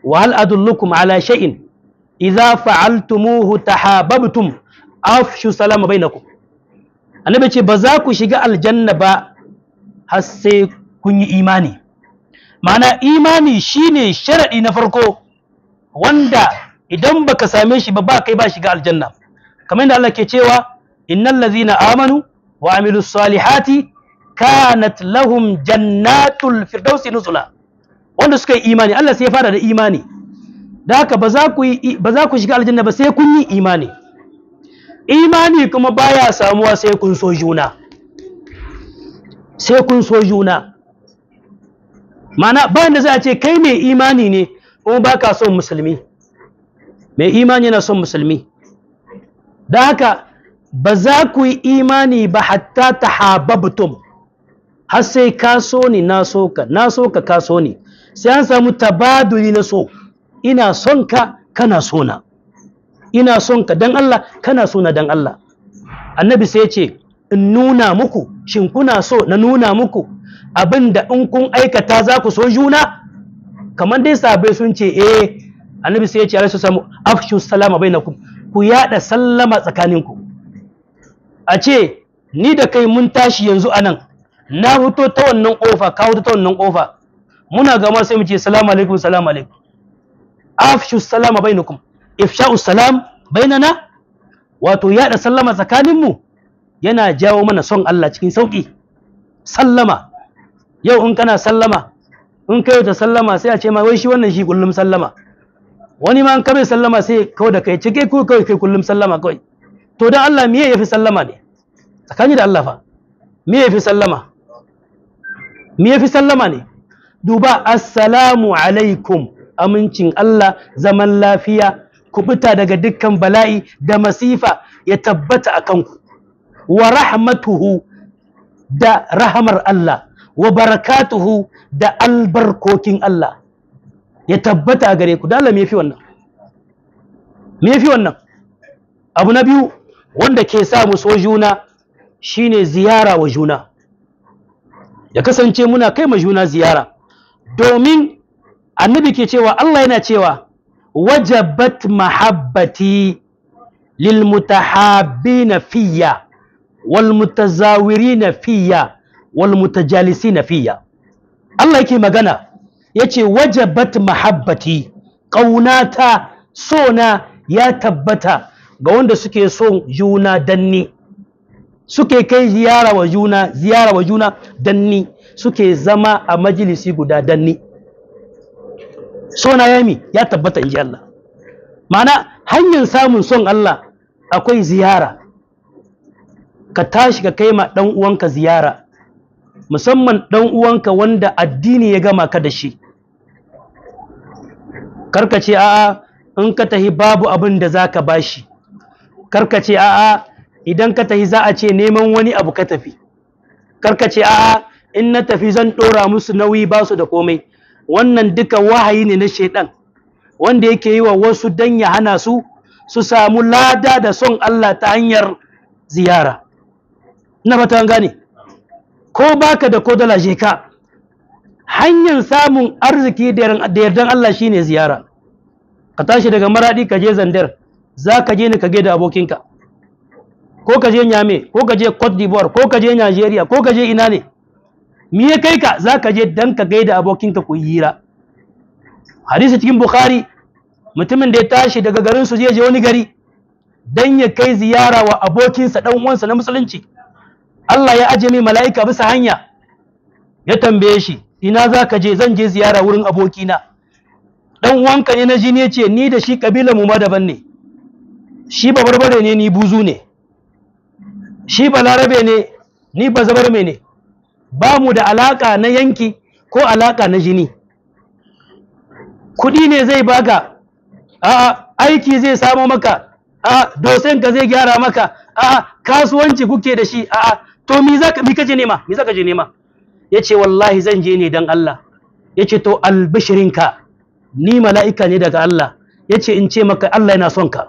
wa hal adullukum ala shay'in idza fa'altumuhu tahabbtum afshu salama bainakum. Annabi ce ba za ku shiga aljanna ba har sai kun yi imani. Ma'ana imani shine sharadi na farko wanda idan baka same shi ba, ba kai ba shiga aljanna. Kamar yadda Allah ke cewa innal ladzina amanu wa amilus salihati kanat lahum jannatul firdausi nuzula. Wanda suka yi imani, Allah sai ya fara da imani. Da haka ba za ku shiga aljanna ba sai kun yi imani. Imani kuma baya samuwa sai kun so juna, sai kun so juna. Ma'ana bayan da za a ce kai mai imani ne kuma baka son musulmi. Mai imani yana son musulmi. Da haka ba za ku yi imani ba hatta tahabbtum, har sai ka so ni na so ka, na so ka ka so ni. Sai an samu tabaduli na so. Ina son ka, kana so na. Ina son ka dan Allah, kana so na dan Allah. Annabi sai ya ce in nuna muku, shin kuna so na nuna muku abinda in kun aikata za ku so juna? Kamar dai sahabbai sun ce eh. Annabi sai ya ce alaihi samu afshu salama bainakum, ku yada sallama tsakaninku. A ce ni da kai mun tashi yanzu anan, na fito ta wannan kofa, ka fito ta wannan kofa, muna gama sai mu ce salamu alaikum, salamu alaikum. Afshu salama bainakum, ifsha'u salam bainana, wato yada sallama tsakaninmu yana jawo mana son Allah cikin sauki. Sallama yau in kana sallama, in kai ta sallama sai a ce ma wai shi wannan shi kullum sallama. Wani ma in ka bai sallama sai kawai da kai cike ko kai kai kullum sallama kawai. To dan Allah miye yafi sallama ne? Tsakani da Allah fa, miye yafi sallama? Miye yafi sallama ne? Duba, assalamu alaikum, amincin Allah, zaman lafiya, kubuta daga dukkan bala'i da masifa ya tabbata a kanku. Wa rahmatuhu, da rahamar Allah, wa barakatuhu, da albarkokin Allah ya tabbata a gare ku. Da Allah me yafi wannan? Me yafi wannan? Abu na biyu wanda ke sa mu so juna shine ziyara wa juna. Ya kasance muna kai ma juna ziyara, domin annabi ke cewa, Allah yana cewa wajabat mahabbati lil mutahabbina fiyya wal mutazawirina fiyya wal mutajalisina fiyya. Allah yake magana yace wajabat mahabbati, ƙaunata, sona ya tabbata ga wanda suke son juna danni, suke kai ziyara wa juna, ziyara wa juna danni, suke zama a majalisi guda danni. Sona yami ya tabbata, inji Allah. Ma'ana hanyar samun son Allah akwai ziyara. Ka tashi ka kai ma dan uwanka ziyara, musamman dan uwanka wanda addini ya gama ka da shi. Karka ce a'a in ka tahi babu abin da zaka bashi. Karka ce a'a idan ka tahi za a ce neman wani abu ka tafi. Karka ce a'a in na tafi zan dora musu nauyi, ba su da komai. Wannan duka wahayi ne na shaidan wanda yake yi wa wasu dan ya hana su su samu lada da son Allah ta hanyar ziyara. Ina fata an gane. Ko baka da ko dala, je ka. Hanyar samun arziki da yardan Allah shine ziyara. Ka tashi daga Maradi ka je Zandar, za ka je ne ka gaida abokinka, ko ka je Niamey, ko ka je Cote d'Ivoire, ko ka je Nigeria, ko ka je ina ne, me ya kai ka? Za ka je dan ka gaida abokinka ku yi hira. Hadisi cikin Bukhari, mutumin da ya tashi daga garin su zai je wani gari dan ya kai ziyara wa abokinsa, dan uwansa na musulunci. Allah ya aje mai mala'ika bisa hanya, ya tambaye shi ina za ka je? Zan je ziyara wurin abokina. Dan uwanka ne na jini? Ya ce ni da shi kabilar mu ma daban ne, shi ba barbare ne, ni buzu ne, shi ba larabe ne, ni ba zabarme ne, ba mu da alaka na yanki ko alaka na jini. Kuɗi ne zai baka? A'a. Aiki zai samo maka? A'a. Dosen ka zai gyara maka? A'a. Kasuwanci kuke da shi? A'a. To mi zaka mi kaje nema? Mi zaka je nema? Yace wallahi zan je ne dan Allah. Yace to albishirinka, ni mala'ika ne daga Allah, yace in ce maka Allah yana son ka.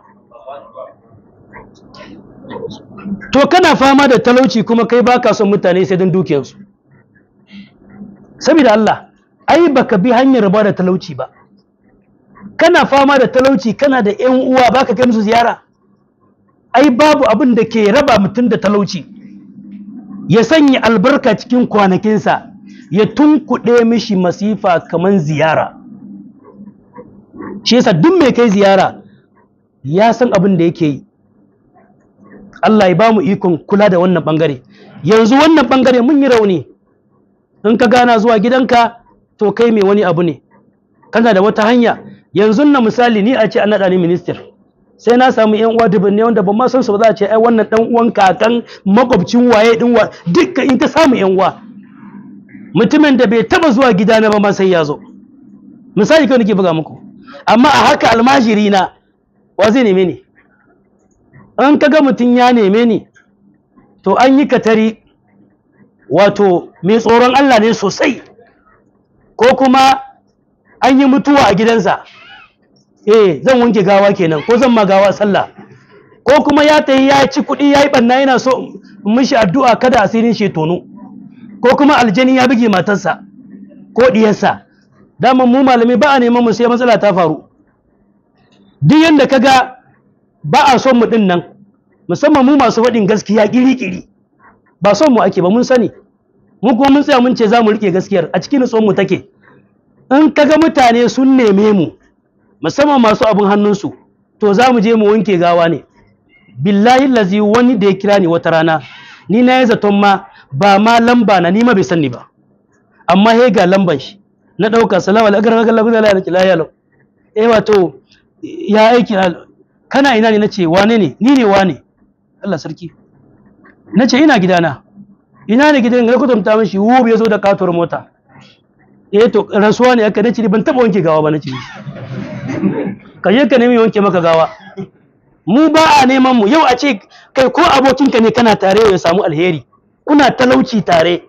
To kana fama da talauci kuma kai baka son mutane sai don dukiyarsu. Saboda Allah, ai baka bi hanyar ba da talauci ba. Kana fama da talauci, kana da ƴan uwa baka kai musu ziyara. Ai babu abin da ke raba mutum da talauci, ya sanya albarka cikin kwanakinsa, ya tunkuɗe mishi masifa kaman ziyara. Shi yasa duk mai kai ziyara ya san abin da yake yi. Allah ya ba mu ikon kula da wannan bangare. Yanzu wannan bangare mun yi rauni. In ka gana zuwa gidanka, to kai mai wani abu ne, kana da wata hanya. Yanzu na misali ni a ce an naɗa ni minister, sai na samu yan uwa dubunne wanda ban ma san su ba, za a ce ai wannan dan uwan kakan makwabcin waye din wa dukkan. In ka samu yan uwa, mutumin da bai taba zuwa gidana ba ma sai ya zo. Misali kawai nake buga muku. Amma a haka almajiri na wa zai neme ni? In ka ga mutum ya neme ni, to an yi katari, wato mai tsoron Allah ne sosai, ko kuma An yi mutuwa a gidansa, zan wanke gawa kenan, ko zan ma gawa sallah, ko kuma ya tayi ya ci kuɗi ya yi ɓanna yana so in mishi addu'a kada asirin shi tono, ko kuma aljani ya buge matarsa ko ɗiyarsa. Daman mu malami ba a neman mu sai matsala ta faru. Duk yanda ka ga ba a son mu ɗin nan, musamman mu masu faɗin gaskiya ƙiri-ƙiri, ba son mu ake ba, mun sani. Mu kuma mun tsaya mun ce za mu riƙe gaskiyar, a cikin nutsuwar mu take. In ka ga mutane sun neme mu, musamman masu abin hannunsu, to za mu je mu wanke gawa ne. Billahi lazi, wani da ya kira ni wata rana, ni na yi zaton ma ba ma lamba na, ni ma bai sani ba, amma he ga lamban shi na ɗauka, salamu alaikum rahmatullahi la ilaha. Wato ya aiki, kana ina ne? Nace wane ne? Ni ne wane. Allah sarki. Nace ina gidana. Ina ne gidan? Na kwatanta mishi, wub ya zo da katuwar mota. To rasuwa ne aka. Nace ban taba wanke gawa ba. Nace ka je ka nemi wanke maka gawa. Mu ba a neman mu. Yau a ce kai ko abokinka ne kana tare ya samu alheri, kuna talauci tare,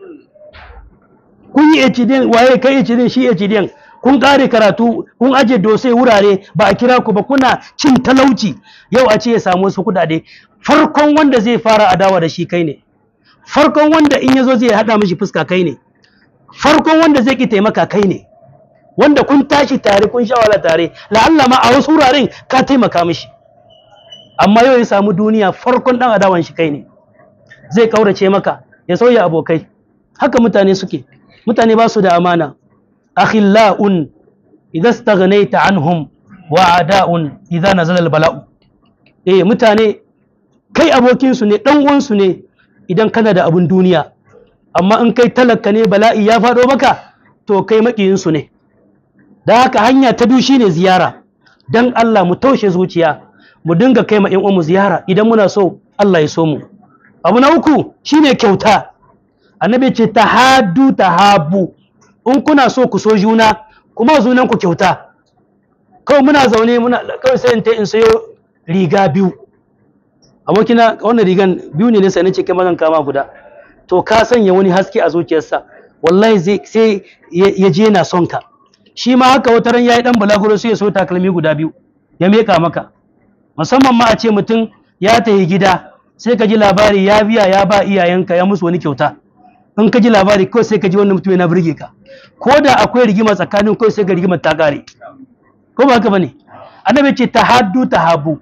kun yi HDN, waye kai HDN, shi HDN, kun kare karatu, kun aje dosai wurare ba a kira ku ba, kuna cin talauci, yau a ce ya samu wasu kudade, farkon wanda zai fara adawa da shi kai ne, farkon wanda in yazo zai hada mishi fuska kai ne, farkon wanda zai ki taimaka kai ne, wanda kun tashi tare, kun sha wahala tare, la'alla ma a wasu wuraren ka taimaka mishi, amma yau ya samu duniya, farkon dan adawan shi kai ne, zai kaurace maka, ya sauya abokai. Haka mutane suke. Mutane ba su da amana. Akhilla'un idza staghnaita anhum wa ada'un idza nazala al-bala'u. Mutane kai abokin su ne, dan uwan su ne idan kana da abun duniya, amma in kai talaka ne bala'i ya faɗo maka, to kai makiyin su ne. Da haka hanya ta biyu shine ziyara. Dan Allah mu taushe zuciya, mu dinga kai ma ƴan uwanmu ziyara idan muna so Allah ya so mu. Abu na uku shine kyauta. Annabi ce tahaddu tahabu, in kuna so ku so juna, kuma junan ku kyauta. Kawai muna zaune muna kawai sai in sayo riga biyu. Abokina, wannan rigan biyu ne sai nace kai ma zan kama guda. To ka sanya wani haske a zuciyarsa, wallahi zai sai ya je yana son ka. Shi ma haka wata ran yayi dan balaguro sai ya so takalmi guda biyu ya meka maka. Musamman ma a ce mutum ya tafi gida, sai ka ji labari ya biya ya ba iyayenka, ya musu wani kyauta. In ka ji labari kawai sai ka ji wannan mutum yana burge ka, ko da akwai rigima tsakanin kawai sai ka rigimar ta kare. Ko ba haka bane? Annabi ce tahaddu tahabu.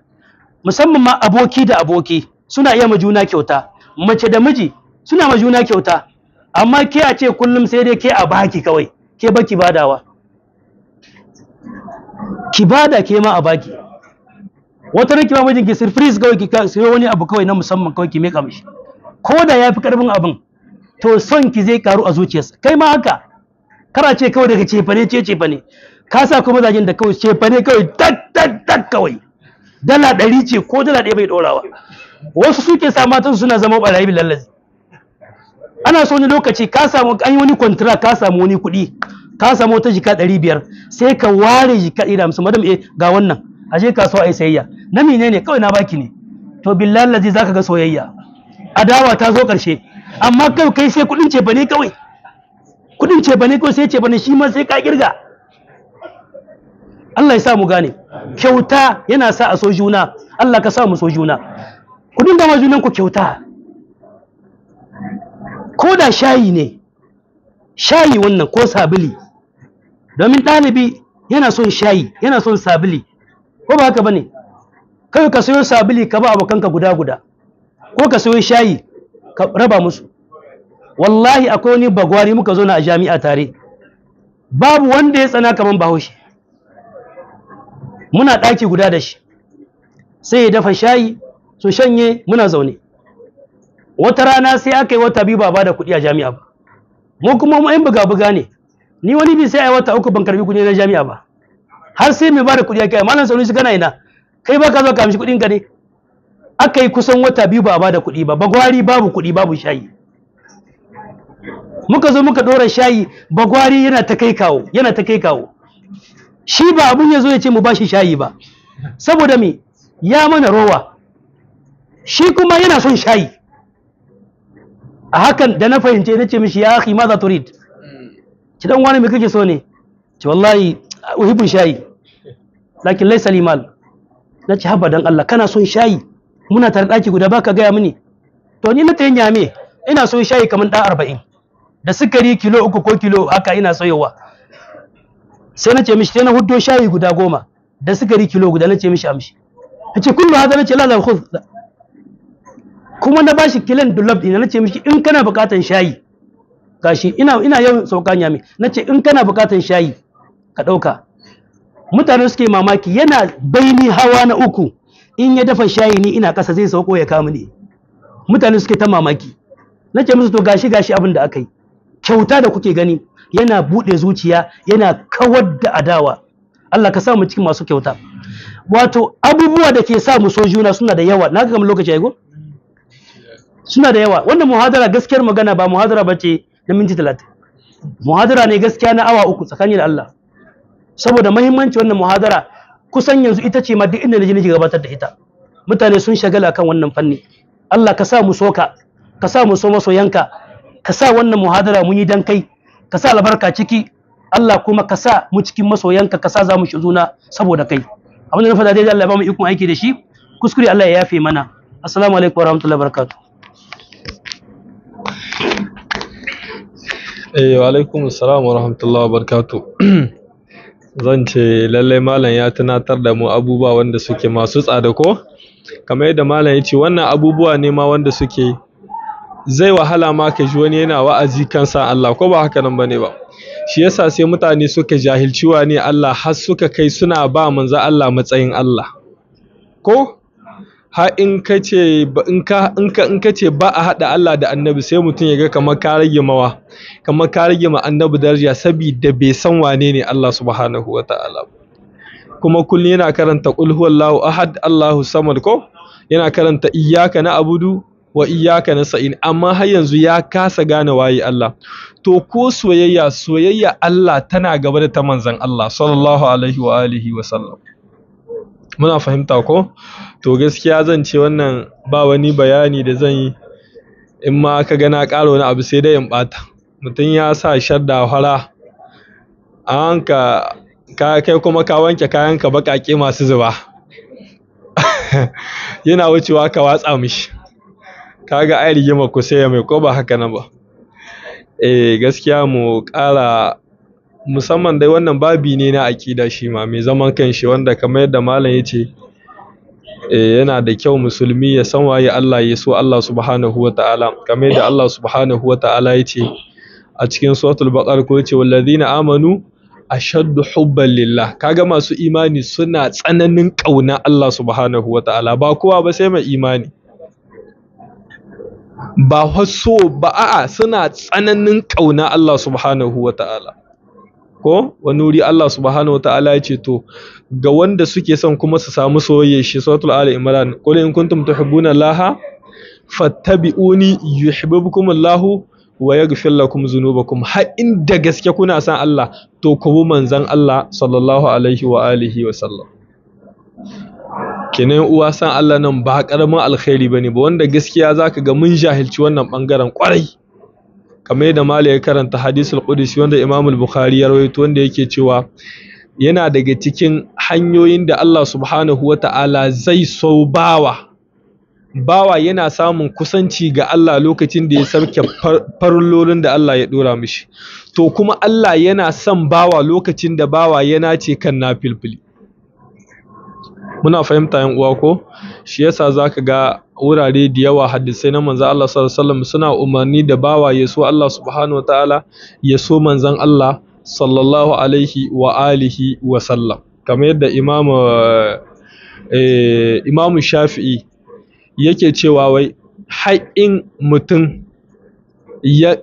Musamman ma aboki da aboki suna iya ma juna kyauta, mace da miji suna ma juna kyauta. Amma ke a ce kullum sai dai ke a baki kawai, ke baki badawa, ki bada ke ma a baki. Wata ran ki ba mijinki surprise kawai, ki sayo wani abu kawai na musamman kawai ki meka mishi, ko da ya fi karfin abin, to son ki zai karu a zuciyarsa. Kai ma haka, kara ce kawai daga cefane ce cefane ka sa kuma mazajen da kawai cefane kawai tak tak tak kawai $100 ce ko $1 bai dorawa. Wasu suke sa matan suna zama barayi billahi. Ana so wani lokaci ka samu an yi wani contract, ka samu wani kuɗi, ka samu wata jika 500, sai ka ware jika 150, madam ga wannan aje kasuwa ai sayayya na menene, kawai na baki ne. To billahi lazi zaka ga soyayya adawa ta zo karshe. Amma kai kai sai kudin cefane kawai, kudin cefane kawai sai cefane shi ma sai ka kirga. Allah ya sa mu gane. Kyauta yana sa a so juna. Allah ka sa mu so juna. Ku dinga ma junan ku kyauta, ko da shayi ne, shayi wannan ko sabili, domin ɗalibi yana son shayi, yana son sabili, ko ba haka bane? Kai ka sayo sabili ka ba abokanka guda guda, ko ka sayo shayi ka raba musu. Wallahi akwai wani bagwari muka zo na a jami'a tare, babu wanda ya tsana kaman Bahaushe. Muna ɗaki guda da shi, sai ya dafa shayi su shanye, muna zaune. Wata rana sai aka yi wata biyu ba da kuɗi a jami'a ba. Mu kuma mu 'yan buga-buga ne, ni wani bi sai a yi wata 3 ban karbi kuɗi na jami'a ba, har sai mai ba da kuɗi ya kai malam Sanusi kana ina, kai ba ka zo ka amshi kuɗin ka ne. Aka yi kusan wata 2 ba da kuɗi ba, bagwari babu kuɗi, babu shayi. Muka zo muka ɗora shayi, bagwari yana ta kai kawo, yana ta kai kawo. Shi ba abun ya zo ya ce mu bashi shayi ba, saboda me? Ya mana rowa. Shi kuma yana son shayi. A hakan da na fahimce na ce mishi ya akhi ma za turid, ci dan wani me kake so ne? Ce wallahi Uhibbu shayi lakin laysa li mal. Nace haba dan Allah, kana son shayi, muna tare daki guda baka gaya mini. To ni na tayi nyame ina son shayi kamar da 40 da sukari kilo 3 ko kilo haka ina soyowa. Sai nace mishi, sai na huddo shayi guda 10 da sukari kilo guda, nace mishi amshi. Yace kullu hada? Nace la la khudh. Kuma na bashi kilan dulab dina, nace mishi in kana bukatan shayi gashi, ina yawan sauka nyame, nace in kana bukatan shayi ka dauka. Mutane suke mamaki, yana baini hawa na 3 in ya dafa shayi ni ina kasa zai sauko ya kama ni. Mutane suke ta mamaki. Nace musu to gashi gashi abin da aka yi. Kyauta da kuke gani yana bude zuciya, yana kawar da adawa. Allah ka sa mu cikin masu kyauta. Wato abubuwa da ke sa mu so juna suna da yawa. Na ga kamar lokaci ya go? Suna da yawa. Wannan muhadara gaskiyar magana ba muhadara bace na minti 30. Muhadara ne gaskiya na awa 3 tsakani da Allah. Saboda muhimmanci wannan muhadara kusan yanzu ita ce ma duk inda naje nake gabatar da ita. Mutane sun shagala kan wannan fanni. Allah ka sa mu soka, ka sa mu so masoyanka, ka sa wannan muhadara mun yi dan kai, ka sa albarka ciki. Allah kuma ka sa mu cikin masoyanka, ka sa za mu shi juna saboda kai. Abin da na faɗa daidai Allah ya ba mu ikon aiki da shi, kuskure Allah ya yafe mana. Assalamu alaikum warahmatullahi wabarakatuh. Wa alaikum assalam wa rahmatullahi wa barakatuh. Zan ce lallai malam ya tunatar da mu abubuwa wanda suke masu tsada ko? Kamar yadda malam ya ce wannan abubuwa ne ma wanda suke zai wahala ma ka ji wani yana wa'azi kansa Allah, ko ba haka nan bane ba. Shi yasa sai mutane suka jahilci wane Allah har suka kai suna ba manzo Allah matsayin Allah. Ko? Har in ka ce in ka ce ba a haɗa Allah da Annabi sai mutum ya ga kamar ka rage mawa, kamar ka rage ma Annabi daraja saboda bai san wane ne Allah subhanahu wa ta'ala. Kuma kullum yana karanta qul huwallahu ahad Allahu samad ko? Yana karanta iyyaka na'budu wa iyyaka nasta'in, amma har yanzu ya kasa gane waye Allah. To ko soyayya soyayya Allah tana gaba da ta manzon Allah sallallahu alaihi wa alihi wa sallam. Muna fahimta ko? To gaskiya zan ce wannan ba wani bayani da zan yi, in ma ka ga na ƙara wani abu sai dai in ɓata. Mutum ya sa shadda fara, an ka kai kuma ka wanke kayanka baƙaƙe masu zuba. Yana wucewa ka watsa mishi. Kaga ai rigima ku sai mai, ko ba haka nan ba. Gaskiya mu ƙara musamman dai wannan babi ne na aƙida shi ma mai zaman kanshi, wanda kamar yadda malam ya ce yana da kyau musulmi ya san waye Allah, ya so Allah subhanahu wa ta'ala. Kamar yadda Allah subhanahu wa ta'ala ya ce a cikin suratul baqara ko ya ce wallazina amanu ashaddu hubban lillah. Kaga masu imani suna tsananin ƙauna Allah subhanahu wa ta'ala, ba kowa ba sai mai imani. Ba so ba, a'a, suna tsananin ƙauna Allah subhanahu wa ta'ala. Ko wani wuri Allah subhanahu wa ta'ala ya ce to ga wanda suke son kuma su samu soyayya shi, suratul ali imran, qul in kuntum tuhibbuna allaha fattabi'uni yuhibbukum allahu wa yaghfir lakum dhunubakum. Har inda gaske kuna son Allah to ku bi manzon Allah sallallahu alaihi wa alihi wa sallam. Kenan uwa san Allah nan ba karamin alkhairi bane ba, wanda gaskiya zaka ga mun jahilci wannan bangaren kwarai. Kamar yadda Malik ya karanta hadisul qudsi wanda Imam al-Bukhari ya rawaito, wanda yake cewa yana daga cikin hanyoyin da Allah subhanahu wata'ala zai so bawa. Bawa yana samun kusanci ga Allah lokacin da ya sauke farillolin da Allah ya dora mishi. To kuma Allah yana son bawa lokacin da bawa yana ce kan nafilfili. Muna fahimta yan uwa ko? Shi yasa zaka ga wurare da yawa hadisai na manzon Allah sallallahu alaihi wasallam suna umarni da bawa ya so Allah subhanahu wataala, ya so manzon Allah sallallahu alaihi wa alihi wa sallam. Kamar yadda Imam Shafi'i yake cewa wai haƙƙin mutum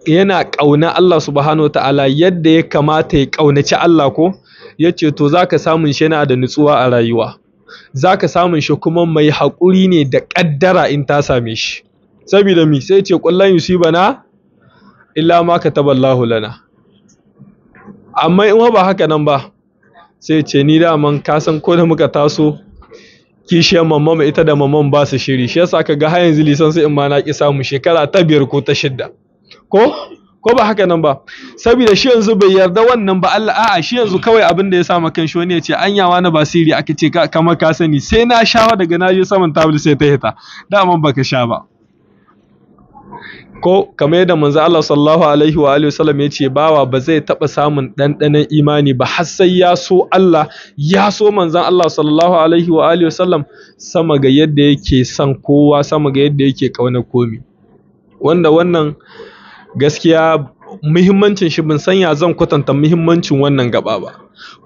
yana ƙauna Allah subhanahu wataala yadda ya kamata ya ƙaunaci Allah ko, yace to zaka samun shi yana da nutsuwa a rayuwa. Zaka samun shi kuma mai haƙuri ne da ƙaddara in ta same shi. Saboda mi? Sai ce qul lan yusibana illa ma kataballahu lana. Amma in ba haka nan ba, sai ce ni daman ka san ko da muka taso kishiyar mamman ita da mamman ba su shiri, shi yasa ka ga har yanzu lisan sai in ma na ki samu shekara ta 5 ko ta 6 ko Ko ba haka nan ba? Saboda shi yanzu bai yarda wannan ba Allah, a'a shi yanzu kawai abin da ya sa makan shi wani ya ce anyawa na basiri aka ce kamar ka sani sai na sha daga na je saman tabul sai ta hita, daman baka sha ba. Ko kamar yadda manzo Allah sallallahu alaihi wa alihi wasallam ya ce bawa ba zai taba samun ɗanɗanon imani ba har sai ya so Allah, ya so manzon Allah sallallahu alaihi wa alihi wasallam sama ga yadda yake son kowa, sama ga yadda yake kauna komi. Wanda wannan gaskiya muhimmancin shi ban san ya zan kwatanta muhimmancin wannan gaba ba.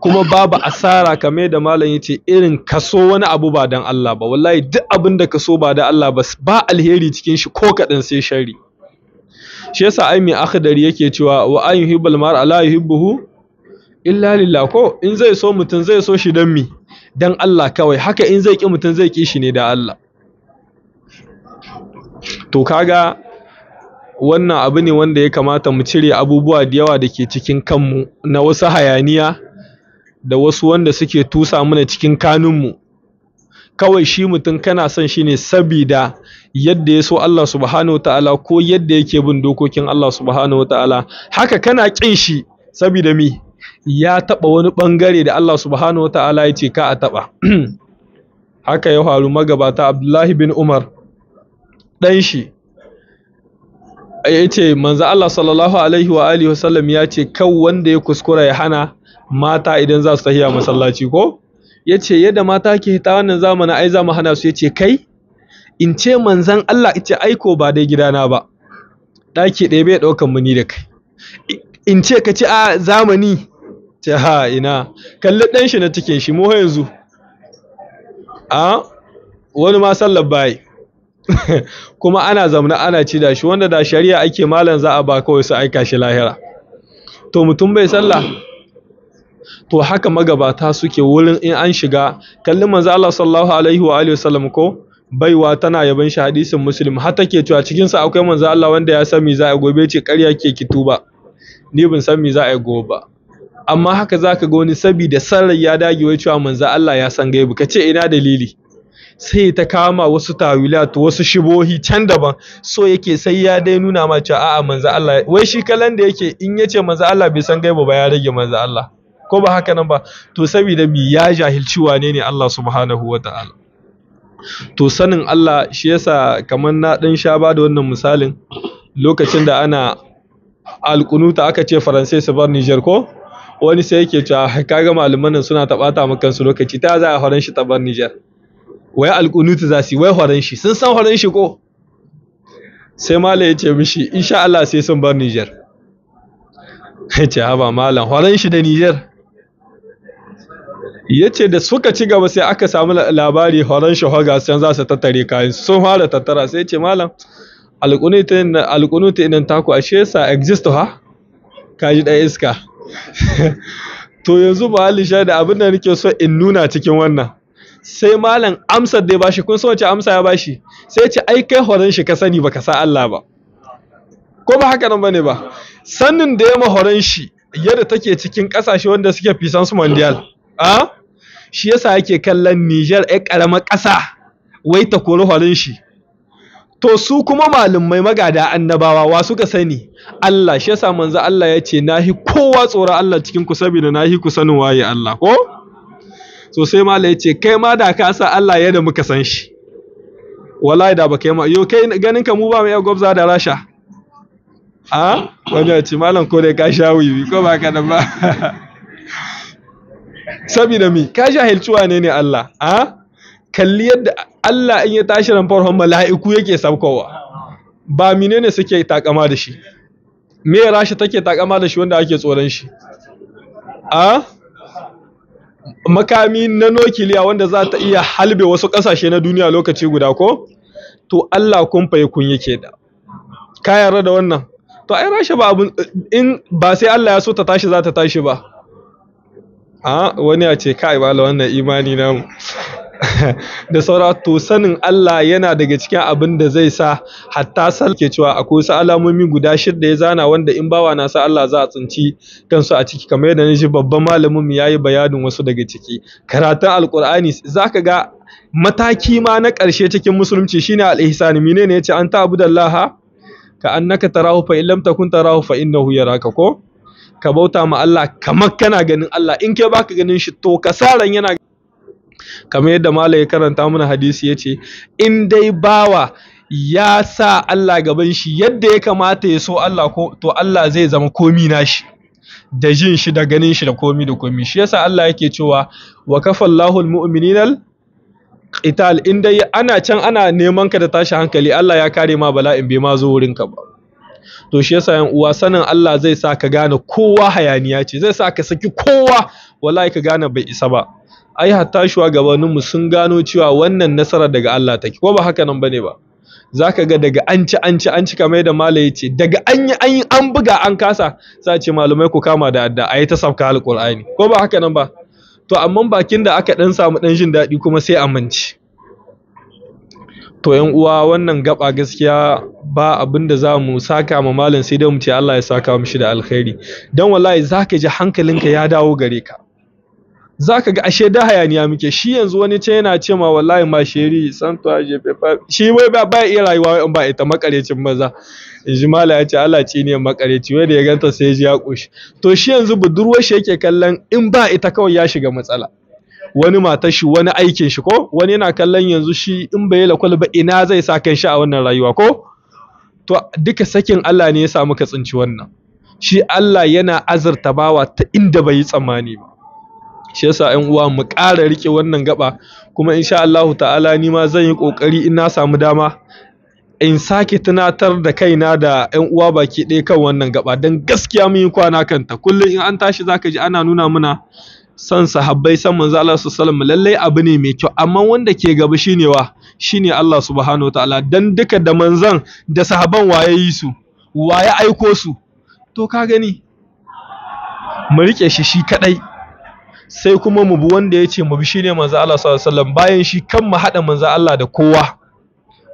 Kuma babu asara kamar yadda malam yace irin kaso wani abu ba dan Allah ba. Wallahi duk abin da kaso ba dan Allah ba, ba alheri cikin shi ko kaɗan sai sharri. Shi yasa ai mai akhdari yake cewa wa an yuhibbal mar'a la yuhibbuhu illa lillah. Ko in zai so mutum zai so shi dan mi? Dan Allah kawai. Haka in zai ki mutum zai ki shi ne da Allah. To kaga wannan abu ne wanda ya kamata mu cire abubuwa da yawa da ke cikin kanmu na wasu hayaniya da wasu wanda suke tusa mana cikin kanunmu. Kawai shi mutum kana son shi ne sabida yadda ya so Allah subhanahu ta'ala ko yadda yake bin dokokin Allah subhanahu ta'ala. Haka kana ƙin shi sabida mi? Ya taɓa wani ɓangare da Allah subhanahu ta'ala ya ce ka a taɓa. Haka ya faru magabata Abdullahi bin Umar ɗan shi ya ce manzo Allah sallallahu alaihi wa alihi wasallam ya ce kau wanda ya kuskura ya hana mata idan za su tafiya masallaci ko? Ya ce yadda mata ke hita wannan zamanin ai za mu hana su. Ya ce kai in ce manzan Allah ce aiko ba dai gidana ba, ɗaki ɗaya bai ɗaukan mu ni da kai, in ce ka ci a zamani ce ha ina kalli ɗan shi na cikin shi mu yanzu a wani ma sallar bayi kuma ana zamana ana ci da shi, wanda da shari'a ake malam za a ba kawai su aika shi lahira. To mutum bai sallah. To haka magabata suke wurin in an shiga kalli manzo Allah sallallahu alaihi wa alihi wasallam ko baiwa tana yaban shi hadisin Muslim har take cewa cikin sa akwai manzo Allah wanda ya san me za a gobe, ce ƙarya ke ki tuba, ni ban san me za a gobe ba. Amma haka zaka ga wani sabida sarrai ya dage wai cewa manzo Allah ya san gaibu, kace ina dalili? Sai ta kama wasu tawilat wasu shibohi can daban, so yake sai ya dai nuna ma cewa a'a manzo Allah wai shi kalan da yake in yace manzo Allah bai san gaibu ba ya rage manzo Allah, ko ba haka nan ba? To saboda mi ya jahilci wane ne Allah subhanahu wataala. To sanin Allah shi yasa kamar na dan sha ba da wannan misalin lokacin da ana alkunuta aka ce Faransai su bar Niger ko wani sai yake cewa kaga malaman nan suna taɓata maka kansu lokaci, ta za a horon shi ta bar Niger, wai alkunuta za su yi wai horon shi, sun san horon shi ko? Sai malam ya ce mishi insha Allah sai sun bar Niger. Ya ce haba malam horon shi da Niger. Ya ce da suka ci gaba sai aka samu labari horon shi hoga can za su tattare kayan sun fara tattara. Sai ce malam alkunuta idan taku ashe sa exist ha kaji ɗaya iska. To yanzu ba halisha da abin da nake so in nuna cikin wannan sai malam amsar da ya bashi, kun san wace amsa ya bashi? Sai ce ai kai horon shi ka sani baka sa Allah ba, ko ba haka nan bane ba? Sanin da ya ma horon shi yadda take cikin kasashe wanda suke fisan su mondial a shi yasa yake kallon Niger ai karamar ƙasa wai ta kori horon shi. To su kuma malumai magada annabawa wa suka sani? Allah. Shi yasa manzo Allah ya ce nahi kowa tsoron Allah cikin ku saboda nahi ku sanin waye Allah ko? So sai malai ya ce kai ma da ka sa Allah yadda muka san shi wallahi da baka yi ma yo kai ganin ka mu ba mu iya gwabza da Rasha a wani ya ce malam ko dai ka sha wiwi ko ba ka da ba. Saboda mi ka jahilci wane ne Allah a kalli yadda Allah in ya tashi ran farkon mala'iku yake saukowa ba menene suke takama da shi, me Rasha take takama da shi wanda ake tsoron shi a makami na nukiliya wanda za ta iya halbe wasu ƙasashe na duniya lokaci guda ko? To Allah kun faye kun yake da ka yarda da wannan? To ai Rasha ba abun in ba sai Allah ya so ta tashi za ta tashi ba. A wani ya ce kai ba wannan imani namu da saura. To sanin Allah yana daga cikin abin da zai sa hatta sal ke cewa akwai wasu alamomi guda 6 ya zana wanda in bawa na sa Allah za a tsinci kansu a ciki, kamar yadda naji babban malamin mu yayi bayanin wasu daga ciki. Karatun alqur'ani zaka ga mataki ma na ƙarshe cikin musulunci shine al-ihsan. Menene yace? An ta'budallaha Ka annaka tarahu fa in lam takun tarahu fa innahu yaraka, ko ka bauta ma Allah kamar kana ganin Allah, in kai baka ganin shi to kasaran yana. Kamar yadda malai ya karanta mana hadisi yace in dai bawa ya sa Allah gaban shi yadda ya kamata ya so Allah, ko to Allah zai zama komi nashi, da jin shi da ganin shi da komi da komi. Shi yasa Allah yake cewa wa kafallahu almu'minina qital, in dai ana can ana neman ka da tashi hankali, Allah ya kare ma bala'in bai ma zo wurin ka ba. To shi yasa yan uwa, sanin Allah zai sa ka gane kowa hayaniya ce, zai sa ka saki kowa, wallahi ka gane bai isa ba. Ai hatta shugabanninmu sun gano cewa wannan nasara daga Allah take, ko ba haka nan bane ba? Zaka ga daga an ci an ci an ci, kamar yadda malai yace, daga an yi an yi an buga an kasa, sai ce malumai ku kama da adda ayi ta sabka alqur'ani, ko ba haka nan ba? To amma bakin da aka dan samu dan jin daɗi kuma sai aminci. To yan uwa, wannan gaba gaskiya ba abin da za mu saka ma malam sai dai mu ce Allah ya saka mishi da alkhairi, dan wallahi zaka ji hankalinka ya dawo gare ka, zaka ga ashe da hayaniya muke. Shi yanzu wani ce yana ce ma wallahi ma sheri san to aje pepa, shi wai ba iya rayuwa in ba ita, makarecin maza. In ji mala ya ce Allah ci ne makareci, wai da ya ganta sai ji ya koshi. To shi yanzu budurwar shi yake kallon in ba ita kawai ya shiga matsala, wani matar shi, wani aikin shi, ko wani yana kallon yanzu shi in bai lakwal ba ina zai sa kan shi a wannan rayuwa, ko to duka sakin Allah ne ya sa muka tsinci wannan. Shi Allah yana azurta bawa ta inda bai yi tsammani ba. Shi yasa ƴan uwa mu ƙara rike wannan gaba, kuma insha Allahu ta'ala ni ma zan yi ƙoƙari in na samu dama in sake tunatar da kaina da ƴan uwa baki ɗaya kan wannan gaba, don gaskiya mun yi kwana kanta. Kullum in an tashi zaka ji ana nuna muna son sahabbai, san manzo Allah sallallahu alaihi wasallam, lallai abu ne mai kyau, amma wanda ke gaba shine wa? Shine Allah subhanahu wataala. Dan duka da manzon da sahabban waye yi su, waye aiko su? To ka gani, mu rike shi shi kadai, sai kuma mu bi wanda yace mu bi, shine manzo Allah sallallahu alaihi wasallam. Bayan shi kan mu hada manzo Allah da kowa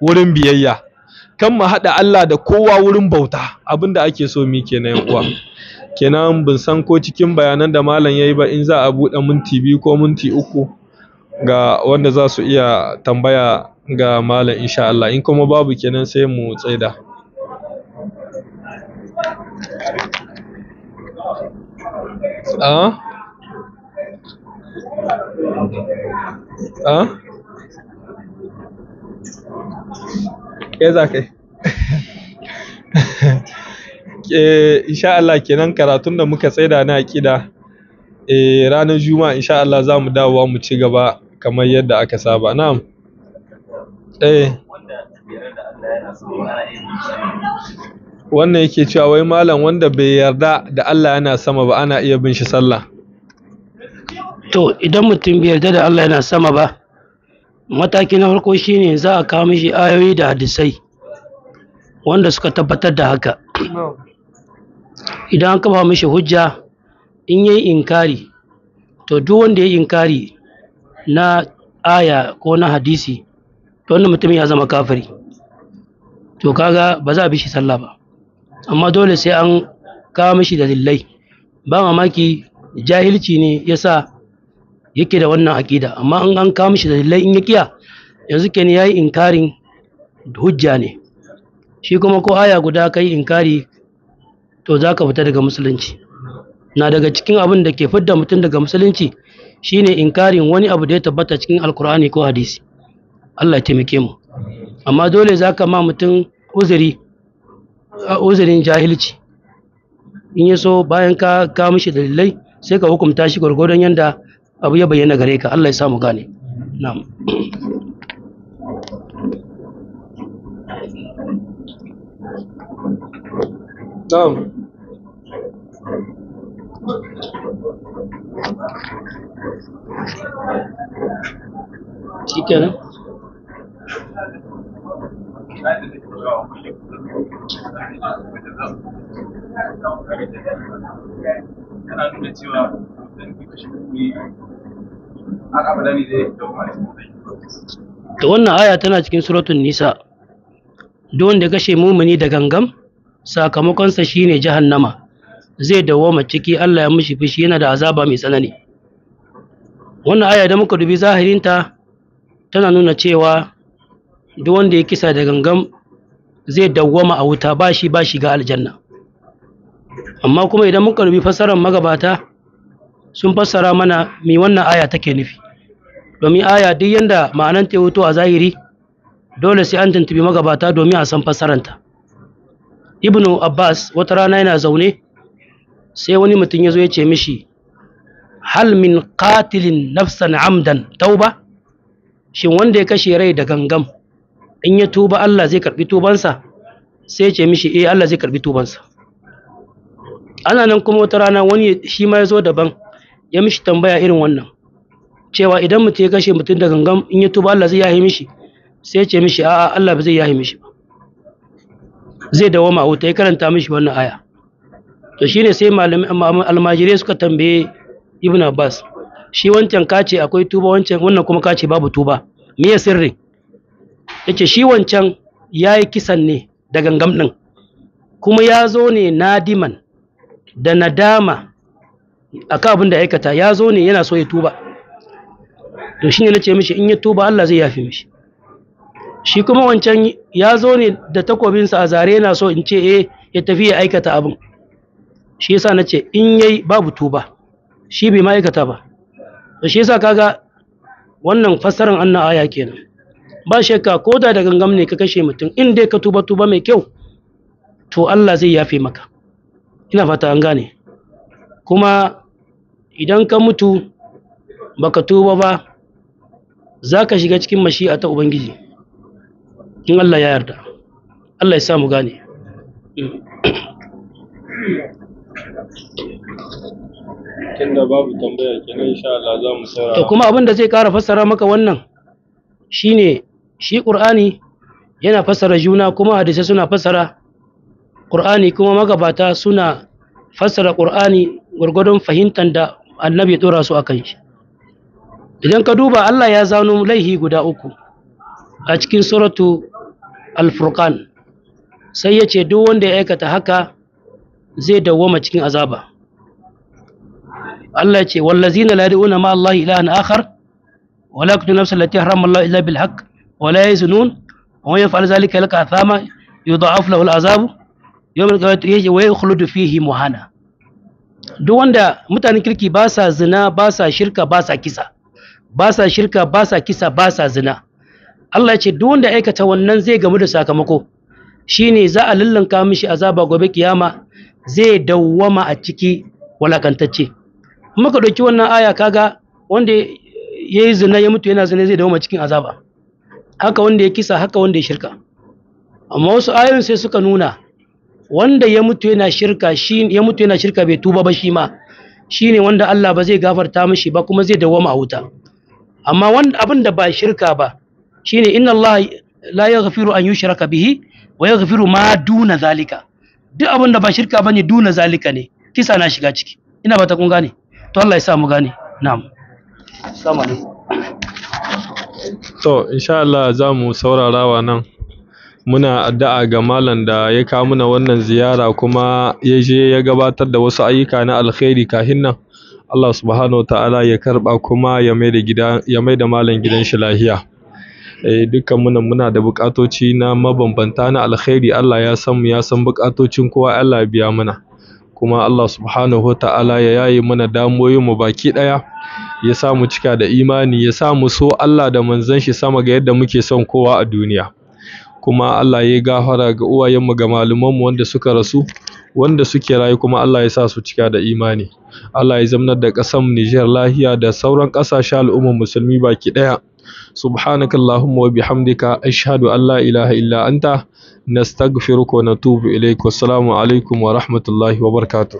wurin biyayya, kan mu hada Allah da kowa wurin bauta. Abinda ake so mi kenan yan uwa. Kenan bin san ko cikin bayanan da malam yayi ba, in za a buɗe minti 2 ko minti 3 ga wanda za su iya tambaya ga malam insha Allah. In kuma babu kenan sai mu tsaida. Ke za kai? Insha Allah kenan karatun da muka tsaida na aƙida, ranar Juma'a insha Allah za mu dawowa mu ci gaba kamar yadda aka saba. Na'am. Wannan yake cewa wai malam wanda bai yarda da Allah yana sama ba ana iya bin shi sallah? To idan mutum bai yarda da Allah yana sama ba, mataki na farko shine za a kawo mishi ayoyi da hadisai wanda suka tabbatar da haka. Idan an kafa mishi hujja, in yayi inkari, to duk wanda yayi inkari na aya ko na hadisi, to wannan mutumin ya zama kafiri. To kaga ba za a bi shi sallah ba, amma dole sai an kawo mishi dalilai. Ba mamaki jahilci ne yasa yake da wannan aƙida, amma in an kawo mishi dalilai in ya kiya, yanzu kenan yayi inkarin hujja ne. Shi kuma ko aya guda kai inkari, to za ka fita daga musulunci. Na daga cikin abin da ke fidda mutum daga musulunci shine inkarin wani abu da ya tabbata cikin alkur'ani ko hadisi. Allah ya taimake mu. Amma dole za ka ma mutum uzuri, uzurin jahilci. In ya so bayan ka kawo mishi dalilai sai ka hukunta shi gwargwadon yanda abu ya bayyana gare ka. Allah ya sa mu gane. Na'am. Na'am. Shikenan. To wannan aya tana cikin suratul Nisa. Duk wanda ya kashe mumini da gangam, sakamakonsa shine jahannama, zai dawwama ciki, Allah ya mishi fushi, yana da azaba mai tsanani. Wannan aya da muka dubi zahirinta tana nuna cewa duk wanda ya kisa da gangam zai dawwama a wuta, ba shi ba shiga aljanna. Amma kuma idan muka rubi fassarar magabata, sun fassara mana me wannan aya take nufi. Domin aya duk yanda ma'anar ta wuto a zahiri, dole sai an tuntubi magabata domin a san fassaranta. Ibnu Abbas wata rana yana zaune, sai wani mutum ya zo ya ce mishi, hal min qatilin nafsan amdan tauba? Shin wanda ya kashe rai da gangam in ya tuba Allah zai karbi tubansa? Sai ya ce mishi, eh, Allah zai karbi tubansa. Ana nan kuma wata rana wani shi ma ya zo daban ya mishi tambaya irin wannan, cewa idan mutum ya kashe mutum da gangam in ya tuba Allah zai yahe mishi? Sai ya ce mishi, a'a, Allah ba zai yahe mishi ba, zai dawama a wuta. Ya karanta mishi wannan aya. To shine sai malami almajirai suka tambaye Ibn Abbas, shi wancan kace akwai tuba, wancan wannan kuma kace babu tuba, me ya sirri? Yace shi wancan yayi kisan ne da gangam din, kuma ya zo ne nadiman da nadama akan abin da aikata, ya zo ne yana so ya tuba. To shine nace mishi in ya tuba Allah zai yafe mishi. Shi kuma wancan ya zo ne da takobinsa a zare, yana so in ce eh ya tafi ya aikata abin, shi yasa nace in yayi babu tuba, shi bai ma'aikata ba. To shi yasa kaga wannan fassarar annan aya kenan. Ba shakka ko da da gangam ne ka kashe mutum, in dai ka tuba tuba mai kyau, to Allah zai yafe maka. Ina fata an gane. Kuma idan ka mutu baka tuba ba, za ka shiga cikin mashi'a ta Ubangiji in Allah ya yarda. Allah ya sa mu gane. Tunda babu tambaya kenan, insha Allah za mu saurara. To kuma abin da zai ƙara fassara maka wannan shine, shi Qur'ani yana fassara juna, kuma hadisai suna fassara Qur'ani, kuma magabata suna fassara Qur'ani gwargwadon fahimtar da Annabi ya dora su akan shi. Idan ka duba, Allah ya zano laihi guda uku a cikin suratu Al-Furqan, sai ya ce duk wanda ya aikata haka zai dawwama cikin azaba. Allah ya ce, wallazina la yad'una ma Allah ilahan akhar wa la yaqtuluna nafsan allati harrama Allah illa bil haqq wa la yaznun wa man yaf'al zalika yalqa athama yudha'af lahu al-azabu yawm al-qiyamati wa yakhludu fihi muhana. Duk wanda mutanen kirki ba sa zina, ba sa shirka, ba sa kisa, ba sa shirka, ba sa kisa, ba sa zina. Allah ya ce duk wanda aikata wannan zai gamu da sakamako, shine za a lullunka mishi azaba gobe kiyama, zai dawwama a ciki walakantacce. Muka ɗauki wannan aya, kaga wanda ya yi zina ya mutu yana zina zai dawwama cikin azaba, haka wanda ya kisa, haka wanda ya shirka. Amma wasu ayoyin sai suka nuna wanda ya mutu yana shirka, shi ya mutu yana shirka bai tuba ba, shi ma shine wanda Allah ba zai gafarta mishi ba kuma zai dawwama a wuta. Amma wanda abin da ba shirka ba shine inna Allah la yaghfiru an yushraka bihi wa yaghfiru ma duna zalika. Duk abin da ba shirka bane duna zalika ne, kisa na shiga ciki. Ina ba ta kun gane. To Allah ya sa mu gane. Na'am. Assalamu alaikum. To insha Allah za mu saurarawa nan. Muna addu'a ga malam da ya kawo mana wannan ziyara kuma ya je ya gabatar da wasu ayyuka na alkhairi kahin nan. Allah subhanahu wa ta'ala ya karba kuma ya mai da gida, ya mai da malam gidan shi lahiya. Eh, dukkan muna muna da bukatoci na mabambanta na alkhairi. Allah ya san mu, ya san bukatocin kowa, Allah ya biya mana. Kuma Allah subhanahu wa ta'ala ya yaye mana damuwoyin mu baki daya, ya sa mu cika da imani, ya sa mu so Allah da manzon shi sama ga yadda muke son kowa a duniya. Kuma Allah ya gafara ga uwayenmu, ga malumanmu wanda suka rasu, wanda suke rayu kuma Allah ya sa su cika da imani. Allah ya zamnar da ƙasar Nijar lahiya da sauran ƙasashen al'ummar musulmi baki ɗaya. Subhanakallahumma wa bihamdika, ashhadu an la ilaha illa anta, nastaghfiruka wa natubu ilaik. Wassalamu alaikum wa rahmatullahi wa barakatuh.